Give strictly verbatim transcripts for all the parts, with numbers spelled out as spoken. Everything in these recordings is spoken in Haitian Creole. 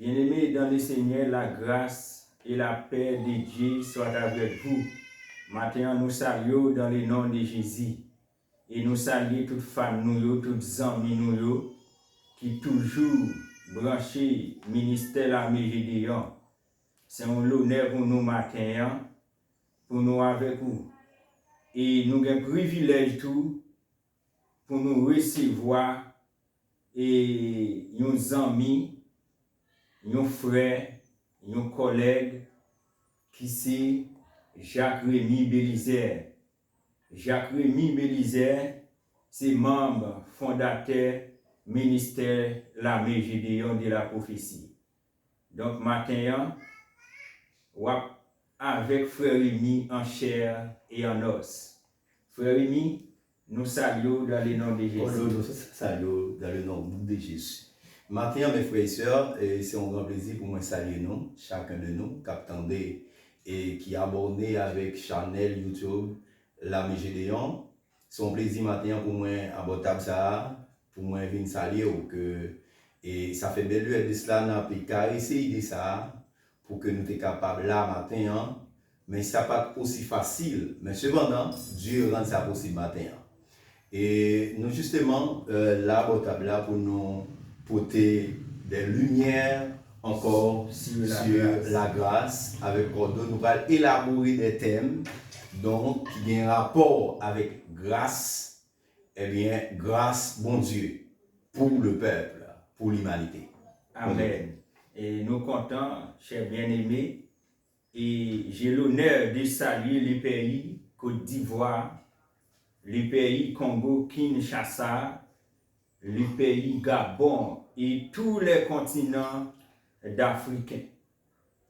Bien-aimés dans le Seigneur, la grâce et la paix de Dieu soient avec vous. Maten an, nou salye w dans le nom de Jésus. E nou salye tout fan nou yo, tout zanmi nou yo ki toujou branche Ministè Lame Jedeyon. Se yon lonè pou nou maten an, pou nou avèk ou. E nou gen privilèj tou pou nou resevwa e yon zanmi, yon frè, yon kòlèg ki se Jacques Remy Belizaire. Jacques Remy Belizaire se manm fondatè Ministè Lame Jedeyon de la Pwofesi. Donk, maten an, w ap avèk frè Remy an chè e an os. Frè Remy, nou salye w dans le nom de Jésus. Bonjou, nou salye w dans le nom de Jésus. Maten an, mes frères et sœurs, e se yon gran plezi pou mwen salye nou, chacun de nou, k ap tande e ki abòne avèk chanèl YouTube Lame Jedeyon. Se yon plezi maten an pou mwen abò tab sa a, pou mwen vin salye w, ke, e sa fè bèl lè de sila n ape karese ide sa a, pou ke nou te kapab la maten an, men sa pa t osi fasil, men sepandan, Dye rann sa posib maten an. E nou jisteman, e, la bò tab la pou nou pote de limyè ankò sur la grâce avèk Kòdo. Nou pral elabore de tèm, donk, ki gen rapò avèk gras, ebyen, gras Bondye pou le pèp, pou limanite. Amèn. E nou kontan, chè byeneme, e j'ai l'honneur de saluer le pays Côte d'Ivoire, le pays Congo Kinshasa, le pays Gabon et tous les continents d'Africains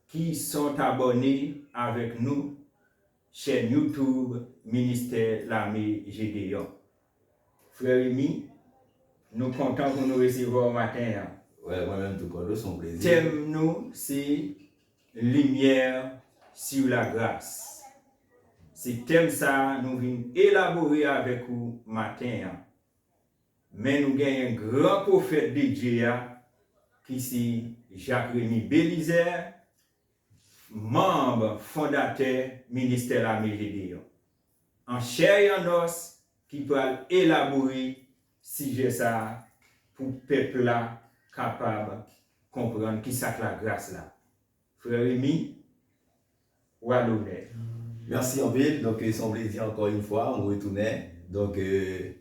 qui sont abonnés avec nous, chaîne YouTube Ministère Lame Jedeyon. Frè Remy, nou kontan pou nou resevwa w maten an. Wè, mwen menm tou, Kòdo, se yon plezi. Tèm nou se Lumière sur la grâce. Se tèm sa a nou vin elabore avèk ou maten an. Men nou genyen gran pwofèt de Dye a, ki se Jacques Remy Belizaire, manm fondatè Ministè Lame Jedeyon, an chè e an os, ki pral elabore sijè sa a pou pèp la kapab konprann kisa k lagras la. Frè Remy, w a lonè. Mèsi anpil. Donk, se yon plezi ankò yon fwa, mwen retounen. Donk, e,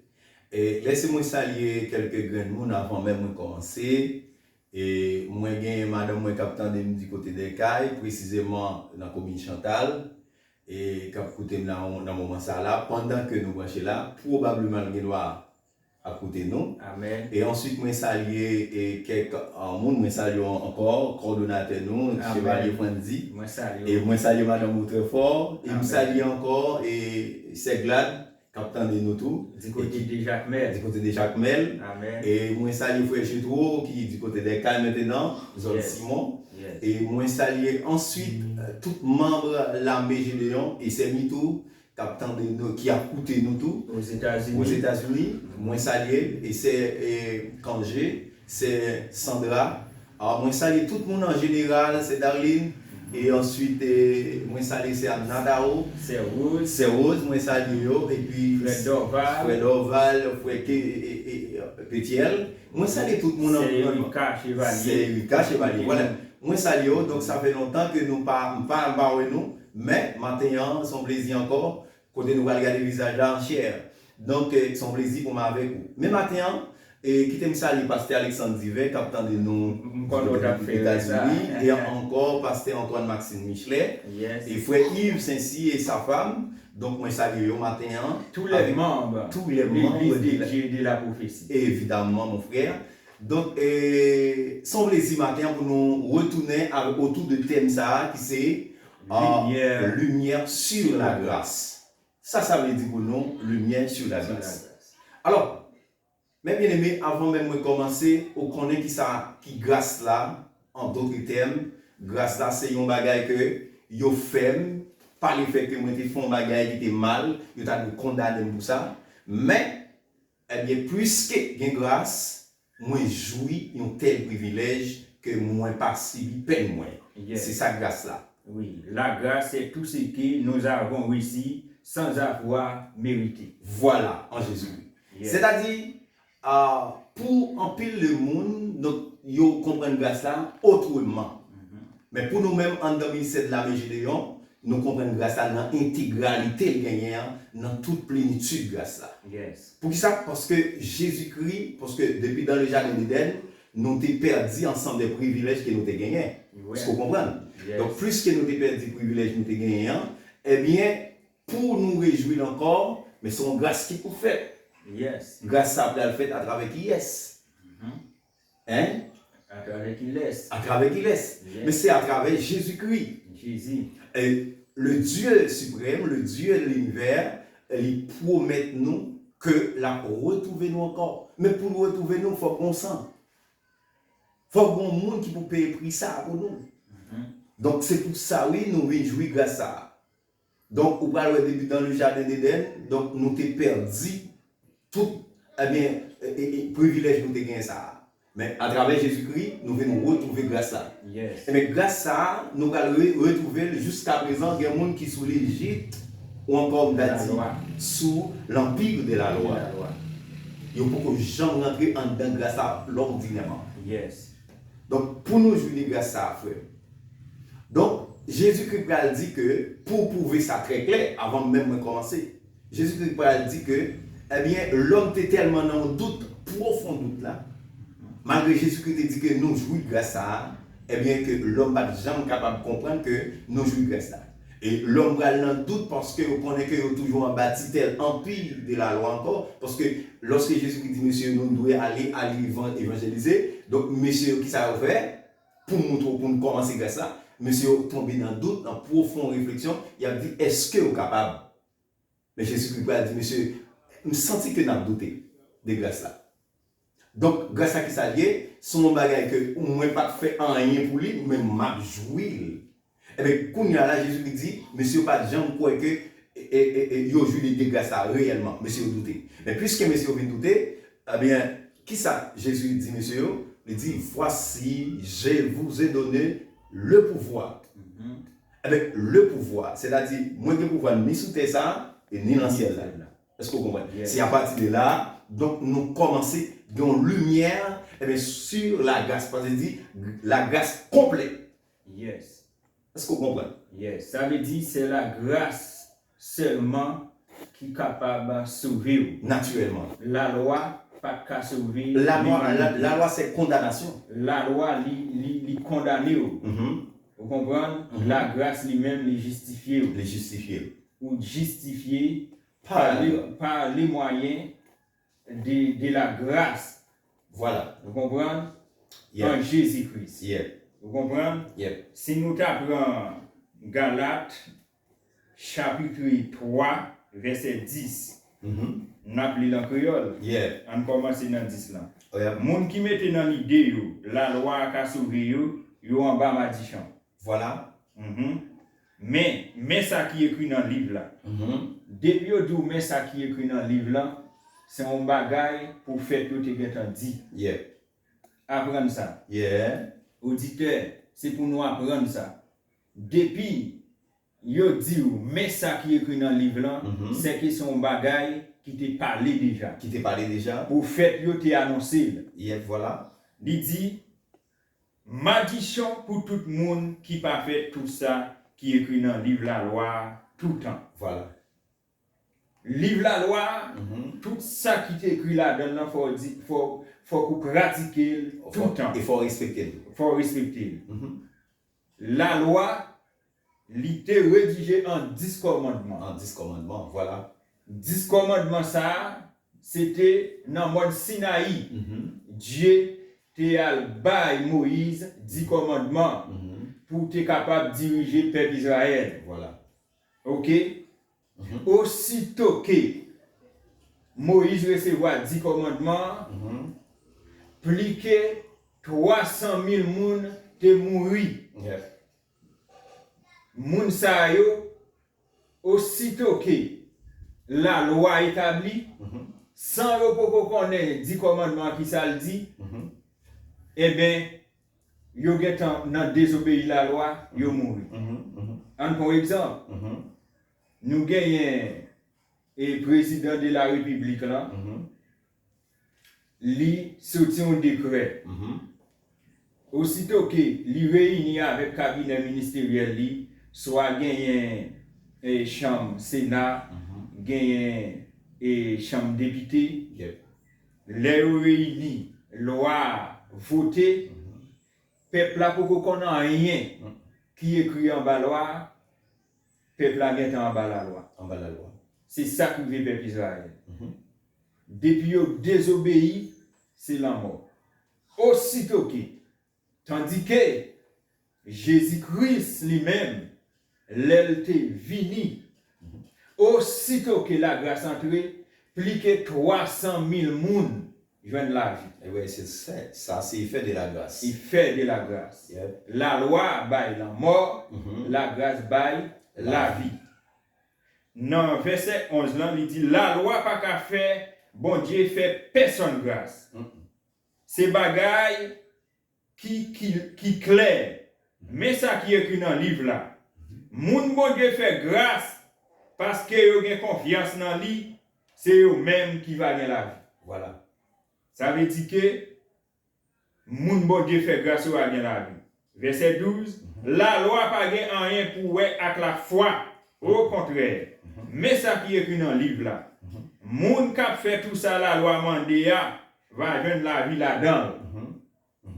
e, lèse mwen salye kèlke grenn moun avan menm mwen kòmanse. E mwen gen madanm mwen k ap tande m di kote Dèkay, presizeman nan komin Chantal, e k ap koute m nan, nan moman sa la, pandan ke nou branche la, pwobableman l gen dwa ap koute nou. Amèn. E answit, mwen salye, e, kèk, a, moun, mwen salye ankò kòdonatè nou, Amèn. Chevalye Frandy. Mwen salye E w. Mwen salye madanm ou trè fò. E m Amèn. Salye ankò, e, sè Glad, k ap tande nou tou. Di kote de Jakmèl. Di kote de Jakmèl. Amèn. E mwen salye frè Jetwo, ki di kote de Kay mentenan, zòn Yes. Simon. Yes. E mwen salye answit, e, tout manm Lame Jedeyon e sè Mitou, k ap tande nou, ki ap koute nou tou. Ozetazini. Ozetazini. Mwen salye l, e sè, e, Kanje, sè Sandra. A, mwen salye tout moun an jeneral, sè Darline. E answit, e, mwen salye sè Natao. Sè Rose. Sè Rose, mwen salye yo. Epi Frè Dorval. Frè Dorval, frè Ke-, e, e, e, Petyèl. Mwen salye tout moun an Sè Erika Chevalier. Sè Erika Chevalier, vwala. Mwen salye yo. Donk, sa fè lontan ke nou pa, m pa, m pa wè nou. Men, maten an, se yon plezi ankò. Kote nou pral gade vizaj la an chè. Donk, e, se yon plezi pou m avèk ou. Men maten an, e, kite m salye pastè Alexandre Divin, k ap tande nou M konnen w t ap fè rès la. Etazini, e ankò pastè Antoine Maxime Michelet, Yes. e frè Yves Saint-Cyr et sa femme. Donk, mwen salye yo maten an. Tous les membres de l'Église de Dieu de la prophétie. Évidemment, mon frère. Donk, e, se yon plezi maten an pou nou retounen a, otou de tèm sa a ki se, a, Lumière. Lumière sur la grâce. Sa sa vle di pou nou, Lumière sur la grâce. Alò, mes bien-aimés, avan menm mwen kòmanse, ou konnen kisa ki gras la, en d'autres termes, gras la se yon bagay ke yo fè m, pa lefètke mwen te fè yon bagay ki te mal, yo ta dwe kondane m pou sa. Men, Ebyen, piske gen gras, mwen jwi yon tèl privilèj ke mwen pa sibi pèn mwen. Yes. Se sa gras la. Oui, la grâce est tout ce que nous avons reçu sans avoir mérité. Vwala, an Jezikri. Yes. Sètadi, ah, pou anpil de moun, donk, yo konprann gras la otreman. Mhm. Men pou nou menm, anndan ministè de la Mè Jedeyon, nou konprann gras la nan entegralite l genyen an, nan tout plenitid gras la. Yes. Poukisa? Paske Jezikri, paske depi dans le jardin d'Éden, nou te pèdi ansanm de privilèj ke nou te genyen. Wi. Èske w konprann? Yes. Donk, pliske nou te pèdi privilèj nou te genyen an, ebyen, pou nou rejwi l ankò, men se yon gras ki pou fèt. Yes. Gras sa pral fèt atravè kiyès? Mhm. Hein? Atravè kilès? Atravè kilès? Yes. Men se atravè Jezikri. Jezi. E le Dieu suprême, le Dieu de l'univers, li pwomèt nou ke l ap retwouve nou ankò. Men pou l retwouve nou, fòk gon san. Fòk gon moun ki pou peye pri sa a pou nou. Mhm. Donk, se pou sa, wi, nou vin jwi gras sa a. Donk, ou pral wè depi dans le jardin d'Éden, donk, nou te pèdi tout, ebyen, e, e, e, privilèj nou te genyen sa a. Men atravè Jezikri, nou vin retwouve gras la. Yes. Ebyen, gras sa a, nou pral re-, retwouve l jiskaprezan, gen moun ki sou Lejip, ou ankò, m ta di, sou l'empire de la loi. De la loi. Yo poko janm rantre anndan gras la òdinèman. Yes. Donk, pou nou jwi de gras sa a, frè m. Donk, Jezikri pral di ke, pou pwouve sa trè klè, avan menm mwen kòmanse, Jezikri pral di ke, ebyen, lòm te tèlman nan yon dout, pwofon dout la, malgre Jezikri te di ke nou jwi gras sa a, ebyen, ke lòm pa t janm kapab konprann ke nou jwi gras la. E lòm pral nan dout paske yo konnen ke yo toujou anba titèl empire de la loi ankò, paske lòske Jezikri di, mesye, nou dwe ale, ale evan-, evanjelize, donk, mesye yo, kisa yo fè? Pou montre w, pou n kòmanse gras la, mesye yo tonbe nan dout, nan pwofon refleksyon, y ap di, èske w kapab? Men Jezikri pral di, mesye, m santi ke n ap doute de gras la. Donk, gras la, kisa l ye? Se yon bagay ke mwen pa t fè anyen pou li, men m ap jwi l. Ebyen, kounye a la, Jezikri di, mesye yo pa t janm kwè ke, e, e, e, e, yo jwi de, de gras la reyèlman. Mesye yo doute. Men piske mesye yo vin doute, ebyen, kisa Jezi di mesye yo? Li di, voici, je vous ai donné le pouvoir. Mhm. Ebyen, le pouvoir, sètadi, mwen gen pouvwa ni sou tè sa a, e ni nan syèl la. Èske w konprann? Yes. Se apati de la, donk, nou kòmanse gen yon limyè, ebyen, sur la grâce, paske li di, la grâce complète. Yes. Èske w konprann? Yes. Sa vle di, se la grâce sèlman ki kapab sove w. Natirèlman. Lalwa pa t ka sove. Lalwa, la, lalwa, se kondanasyon. Lalwa, li, li, li kondane w. Mhm. Ou konprann? Mhm. Lagras li menm, li jistifye w. Li jistifye w. Ou jistifye pa le, pa le mwayen de, de la grâce. Vwala. Ou konprann? Yeah. An Jezi Kris. Yeah. Ou konprann? Yep. Si nou ta pran Galat, chapit twa, vèsè dis, mhm, n ap li l an kreyòl. Yeah. Ann kòmanse nan dis lan. Oh, yeah. Moun ki mete nan lide yo, lalwa a ka sove yo, yo anba madichon. Vwala. Mhm. Men, men sa ki ekri nan liv la. Mhm. Depi yo di w men sa ki ekri nan liv la, se yon bagay pwofèt yo te gentan di. Yeah. Aprann sa. Yeah. Oditè, se pou nou aprann sa. Depi yo di w men sa ki ekri nan liv la, mhm, se ke se yon bagay ki te pale deja. Ki te pale deja. Pwofèt yo te anonse l. Yeah, vwala. Li di, madichon pou tout moun ki pa fè tout sa ki ekri nan liv lalwa a toutan. Vwala. Liv lalwa a, mhm, tout sa ki te ekri ladan l lan, fò w di, fò, fòk ou pratike l toutan. E fò w respekte l. Fò w respekte l. Mhm. Lalwa, li te redije an dis kòmandman. An dis kòmandman, vwala. Dis kòmandman sa a, se te nan mòn Sinayi. Mhm. Dye te al bay Moyiz dis kòmandman, mhm, pou te kapab dirije pèp Izrayèl. Vwala. Oke? Mhm. Osito ke Moyiz resevwa dis kòmandman an, mhm, pli ke twa san mil moun te mouri. Yep. Moun sa yo, osito ke lalwa etabli, mhm, San yo poko konnen di kòmandman an ki sa l di, enben, yo gentan nan dezobeyi lalwa, yo mouri. Ann pran yon egzanp. Nou genyen e prezidan de la repiblik lan, li soti yon dekrè. Osito ke li reyini avèk kabinè ministeryèl li, swa genyen e chanm sena, genyen e chanm depite, lè yo reyini, lwa a vote, pèp la poko konn anyen ki ekri anba lwa a, pèp la gentan anba lalwa. Anba lalwa. Se sa k rive pèp Izrayèl. Depi yo dezobeyi, se lanmò. Osito ke, tandike Jezi Kris li menm, lè l te vini, osito ke lagras antre, pli ke twa san mil moun jwenn lavi. Ebyen, se sa, sa se effet de la grâce. Effet de la grâce. Lalwa bay lanmò, lagras bay lavi. Nan vèsè onz lan, li di, lalwa pa ka fè Bondye fè pèsonn gras. Se bagay ki, ki, ki klè. Men sa ki ekri nan liv la. Moun Bondye fè gras paske yo gen konfyans nan li, se yo menm ki va gen lavi. Vwala. Sa vle di ke moun Bondye fè gras yo a gen lavi. Vèsè douz, lalwa pa gen anyen pou wè ak lafwa. Okontrè, men sa ki ekri nan liv la. Moun k ap fè tou sa lalwa mande a va jwenn lavi ladan l.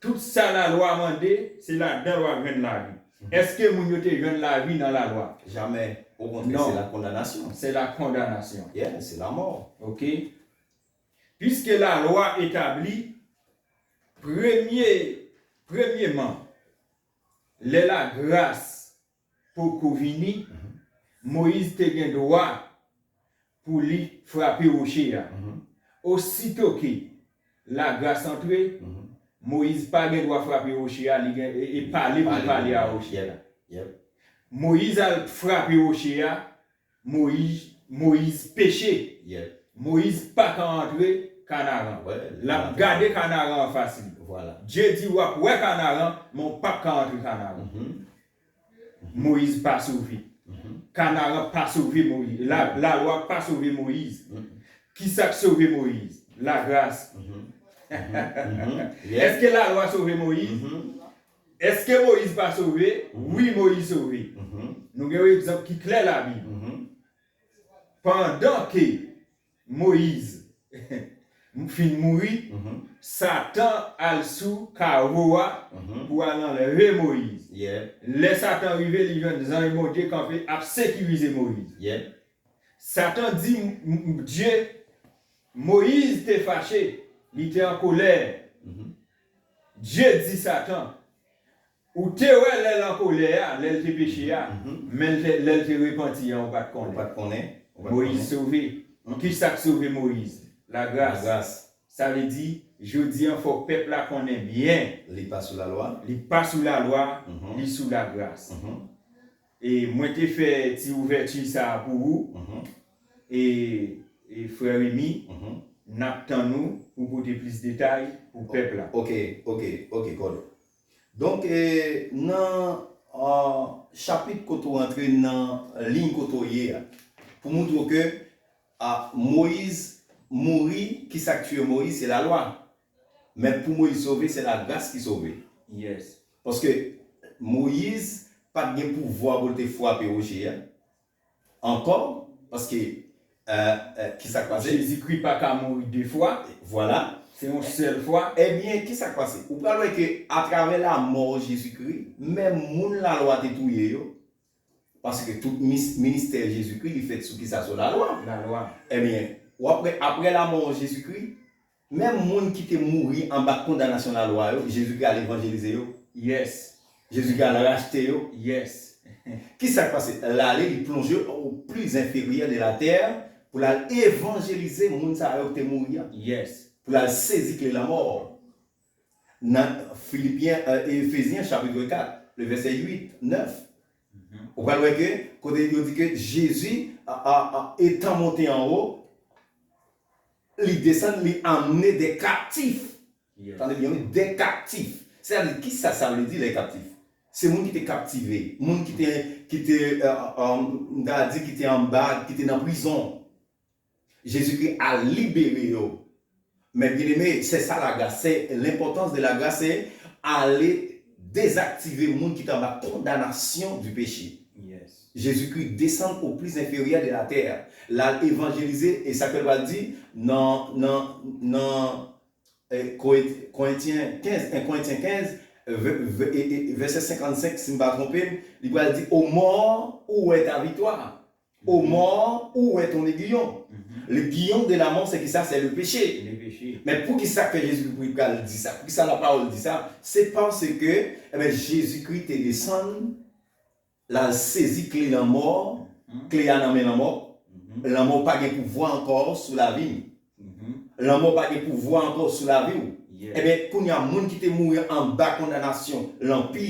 Tout sa lalwa mande, se ladan l w ap jwenn lavi. Èske moun yo te jwenn lavi nan lalwa? Jamè. Okontrè, se la kondanasyon. Se la kondanasyon. Yeah, se lanmò. Oke. Piske lalwa etabli, premye, premyeman, lè lagras poko vini, Moyiz te gen dwa pou li frape woche a. Osito ke lagras antre, Moyiz pa gen dwa frape woche a, li gen, e, e pale pou l pale a woche a. Moyiz al frape woche a, Moyiz, Moyiz peche. Moyiz pa ka antre Kanaran. L ap gade Kanaran anfas li. Dye di, w ap wè Kanaran, men w p ap ka antre Kanaran. Moyiz pa sove. Kanaran pa sove Moyiz. La, lalwa pa sove Moyiz. Ki sa k sove Moyiz? Lagras. Èske lalwa sove Moyiz? Èske Moyiz pa sove? Wi, Moyiz sove. Nou gen yon egzanp ki klè Labib. Pandan ke Moyiz fin mouri, Satan al sou kavo a pou al anlve Moyiz. Lè Satan rive, li jwenn zanj Bondye kanpe ap sekirize Moyiz. Satan di, m, m, Dye, Moyiz te fache, li te an kolè. Dye di Satan, ou te wè lè l an kolè a, lè l te peche a, men l te, lè l te repanti a, ou pa t konnen. Ou pa t konnen. Ou pa t konnen. Moyiz sove. Ki sa k sove Moyiz? Lagras. Lagras. Sa vle di, jodi an, fòk pèp la konnen byen. Li pa sou lalwa. Li pa sou lalwa, li sou lagras. E mwen te fè ti ouvèti sa a pou ou. E, e frè Remy, n ap tann ou pou pote plis detay pou pèp la. Ok, ok, ok, Kòdon. Donk, e, nan, a, chapit kote w antre, nan liy kote w ye a, pou montre w ke, a, Moyiz mouri, ki sa k tiye Moyiz, se lalwa. Men pou Moyiz sove, se lagras ki sove. Paske Moyiz pa t gen pouvwa pou l te frape woche a ankò, paske, e, e, ki sa k pase? Jezikri pa ka mouri de fwa. Vwala. Se yon sèl fwa. Ebyen, ki sa k pase? Ou pral wè ke atravè lamò Jezikri, menm moun lalwa te touye yo, paske tout mis-, ministè Jezikri, li fèt sou ki sa? Sou lalwa. Lalwa. Ebyen, w ap wè, apre lamò Jezikri, menm moun ki te mouri anba kondanasyon lalwa yo, Jezikri al evanjelize yo. Yes. Jezikri al rachte yo. Yes. Ki sa k pase? L ale, li plonje au plus inférieur de la terre pou l al evanjelize moun sa yo ki te mouri a. Yes. Pou l al sezi kle lanmò. Nan Filipyen, e, Efezyen, chapit kat, le vèsè uit, nèf. Ou pral wè ke, kote yo di ke Jezi, a, a, a, etan monte anwo, Li desann, li amne de kaptif. Tande byen, wi, de kaptif. Sètadi, kisa sa vle di, lè kaptif? Se moun ki te kaptive, moun ki te, ki te, euh, euh, m ta di ki te anba, ki te nan prizon. Jezikri al libere yo. Men byeneme, se sa lagras, se lenpòtans de lagras, se ale dezaktive moun ki te anba kondanasyon di peche. Jezikri desann o pli enferyè de la tè, l al evanjelize, e sa ke l pral di nan, nan, nan, eh, Korent-, Korentyen kenz, en Korentyen kenz, vè-, vè-, e, e, vèsè senkannsenk, si m pa twonpe m, li pral di, aux morts, où est ta victoire? Aux morts, où est ton aiguillon? Le guillon de la mort, c'est qui ça? C'est le péché. Men poukisa ke Jezi pral di sa? Poukisa lapawòl di sa? Se paske, e ben, Jezikri te desann, l al sezi kle lanmò, kle a nan men lanmò. Lanmò pa gen pouvwa ankò sou lavi m. Lanmò pa gen pouvwa ankò sou lavi w. E ben, kounye a, moun ki te mouri anba kondanasyon lanpi,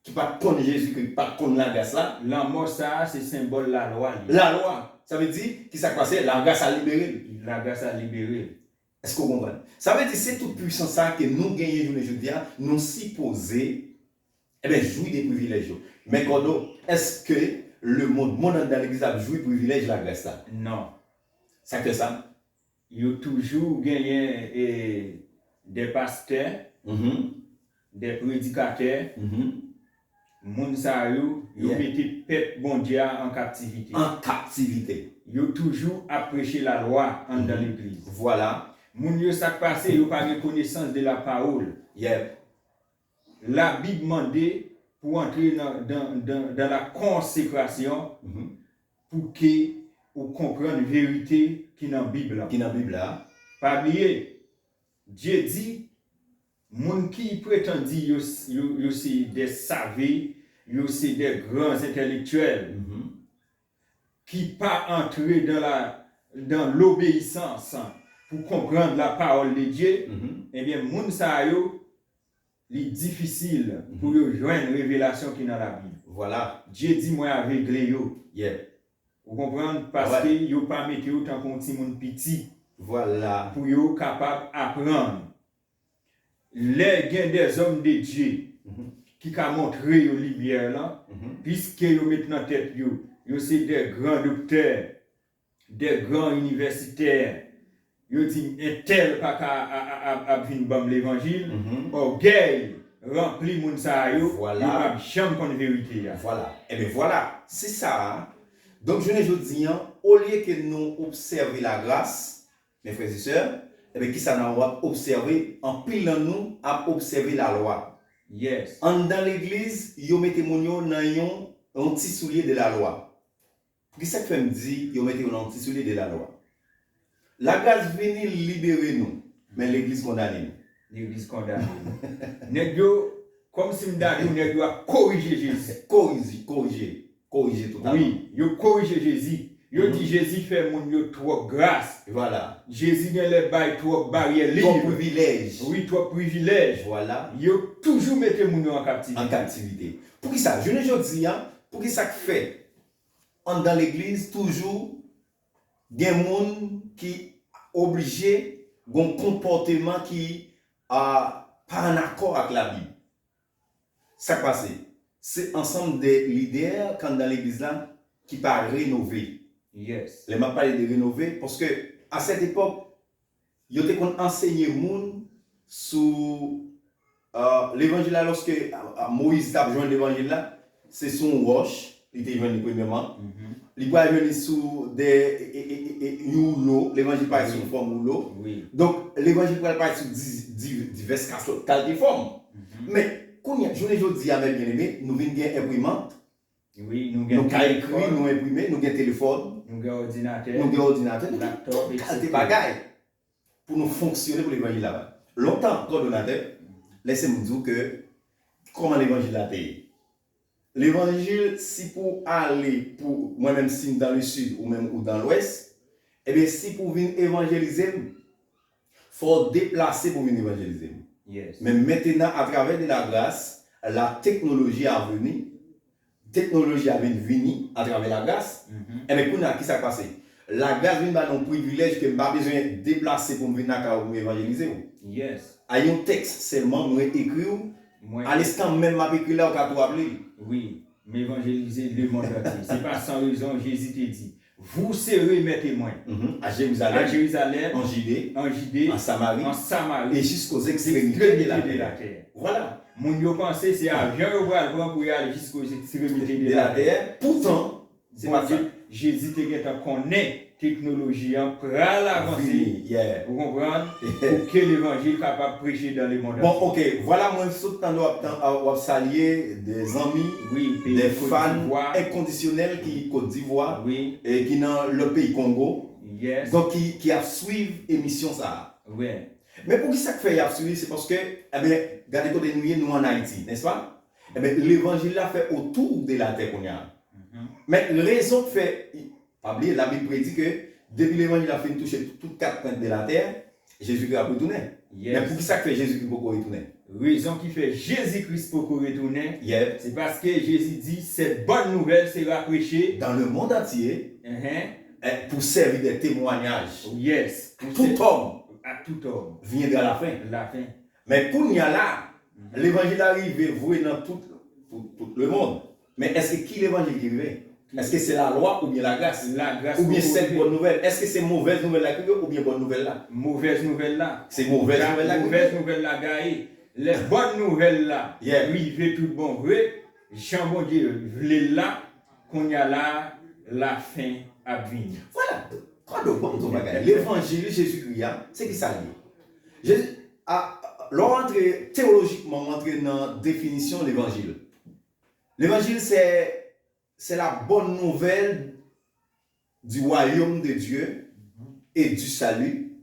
ki pa t konn Jezikri, ki pa t konn lagras la. Lanmò sa a, se senbòl lalwa li ye. Lalwa. Sa vle di, kisa k pase? Lagras la libere l. Lagras la libere l. Èske w konprann? Sa vle di, se tout pwisans sa a ke nou genyen jounen jodi a, nou sipoze, e ben, jwi de privilèj yo. Men Kòdo, èske lemonn, moun anndan legliz la ap jwi privilèj lagras la? Non. Sa k fè sa? Yo toujou genyen, e, de pastè, de predikatè, moun sa yo, yo mete pèp Bondye a an kaptivite. An kaptivite. Yo toujou ap preche lalwa anndan legliz. Vwala. Moun yo, sa k pase, yo pa gen konesans de la parole. Labib mande pou antre nan, dan, dan, dan la konsekrasyon pou ke ou konprann verite ki nan Bib la. Ki nan Bib la. Pa bliye, Dye di, moun ki pretann di yo, yo, yo se de save, yo se de gran entèlektyèl, ki pa antre dan la, dan lobeyisans pou konprann la parole de Dieu, ebyen, moun sa yo, li difisil pou yo jwenn revelasyon ki nan Labib. Vwala. Dye di, mwen avegle yo. Ou konprann? Paske yo pa mete yo tankou yon timoun piti. Vwala. Pou yo kapab aprann. Lè gen de zòm de Dye ki ka montre yo limyè lan, piske yo met nan tèt yo, yo se de gran doktè, de gran inivèsitè, yo di, entèl pa ka a, a, a, ap vin ban m levanjil, ògèy ranpli moun sa yo, yo p ap janm konn verite a. Vwala. Ebyen, vwala. Se sa a. Donk, jounen jodi a, olye ke nou obsève lagras, mes frères et sœurs, ebyen, kisa n ap obsève? Anpil nan nou ap obsève lalwa. Anndan legliz, yo mete moun yo nan yon, yon ti soulye de lalwa. Poukisa k fè m di yo mete yo nan yon ti soulye de lalwa? Lagras vini libere nou, men legliz kondane nou. Legliz kondane nou. Nèg yo, kòmsi m ta di w, nèg yo ap korije Jezi. Korije, korije, korije totalman. Wi, yo korije Jezi. Yo di Jezi fè moun yo twòp gras. Vwala. Jezi genlè bay twòp baryè lib. Twòp privilèj. Wi, twòp privilèj. Vwala. Yo toujou mete moun yo an kaptivite. An kaptivite. Poukisa? Jounen jodi a, poukisa k fè anndan legliz toujou gen moun ki oblije gen yon konpòteman ki, a, pa an akò ak Labib? Sa k pase? Se ansanm de lidè k anndan legliz la ki pa renove. Lè m ap pale de renove, paske a sèt epòk, yo te konn ansenye moun sou, a, levanjil la, lòske, a, a, Moyiz t ap jwenn levanjil la, se sou yon wòch li te jwenn li premyèman. Li pral jwenn li sou de, e, e, e, e, e, yon woulo, levanjil parèt sou yon fòm woulo. Donk, levanjil pral parèt sou di, di, divès kas-, kalite fòm. Men, kounye a, jounen jodi a, mes bien-aimés, nou vin gen enprimant. Wi, nou gen telefòn. Nou ka ekri, nou enprime, nou gen telefòn. Nou gen òdinatè. Nou gen òdinatè, nou gen tout kalite bagay pou nou fonksyone pou levanjil la. Lontan, kòdonatè, lèse m di w ke kòman levanjil la te ye. Levanjil, si pou ale pou, mwen menm, si m dan le sid, ou menm ou dan lwès, ebyen, si pou vin evanjelize m, fò w deplase pou vin evanjelize m. Men mentenan, atravè de la gras, la teknoloji a vini, teknoloji a vin vini atravè lagras, enben, kounye a, kisa k pase? lagras vin ba nou yon privilèj ke m pa bezwen deplase pou m vin lakay ou pou m evanjelize w. Yes. A yon tèks sèlman mwen ekri w, mwen, alenstan menm m ap ekri la, ou ka tou aple l. Wi, m evanjelize lemonn antye. Se pa san rezon Jezi te di, Vous serez mes témoins. Mhm. À Jérusalem, à Jérusalem, en Judée, en Judée, en Samarie, en Samarie, et jusqu'aux extrémités de la terre. Voilà. Moun yo panse se avyon yo pral pran pou y al jisko ekstremite de latè. Poutan, se pa sa. Jezi te gentan konnen teknoloji an pral avanse. Vini, yeah. Ou konprann? Pou ke levanjil kapab preche dans le monde entier. Bon, ok, vwala, mwen sot tande w ap, w ap salye de zanmi, de fan enkondisyonèl ki Kot Divwa, e ki nan lòt peyi, Kongo. Donk, ki, ki ap swiv emisyon sa a. Men poukisa k fè y ap swiv li? Se paske, ebyen, gade kote nou ye, nou ann Ayiti, nèspa? Ebyen, levanjil la fè otou de latè kounye a. Men rezon k fè, pa bliye, Labib predi ke depi levanjil la fin touche tout kat pwent de latè, Jezikri ap retounen. Men poukisa k fè Jezikri poko retounen? Rezon ki fè Jezi Kris poko retounen, se paske Jezi di, Cette bonne nouvelle sera prêchée dans le monde entier, eh, pour servir de témoignage à tout homme, à tout homme, viendra la fin. La fin. Men kounye a la, levanjil la rive vre nan tout, tout, tout le monde. Men èske ki levanjil ki rive? Èske se lalwa oubyen lagras? Lagras. Oubyen sèl bòn nouvèl? Èske se movèz nouvèl la ki rive oubyen bòn nouvèl la? Movèz nouvèl la. Se movèz nouvèl la ki rive? Movèz nouvèl la gaye. Lè bòn nouvèl la rive tout bon vre, jan Bondye vle l la, kounye a la, lafen ap vini. Vwala. Kado, ban m di w bagay. Levanjil Jezikri a, se ki sa l ye? Jezi, a, lè w antre teyolojikman, w antre nan definisyon levanjil. Levanjil, se, c'est la bonne nouvelle du royaume de Dieu et du salut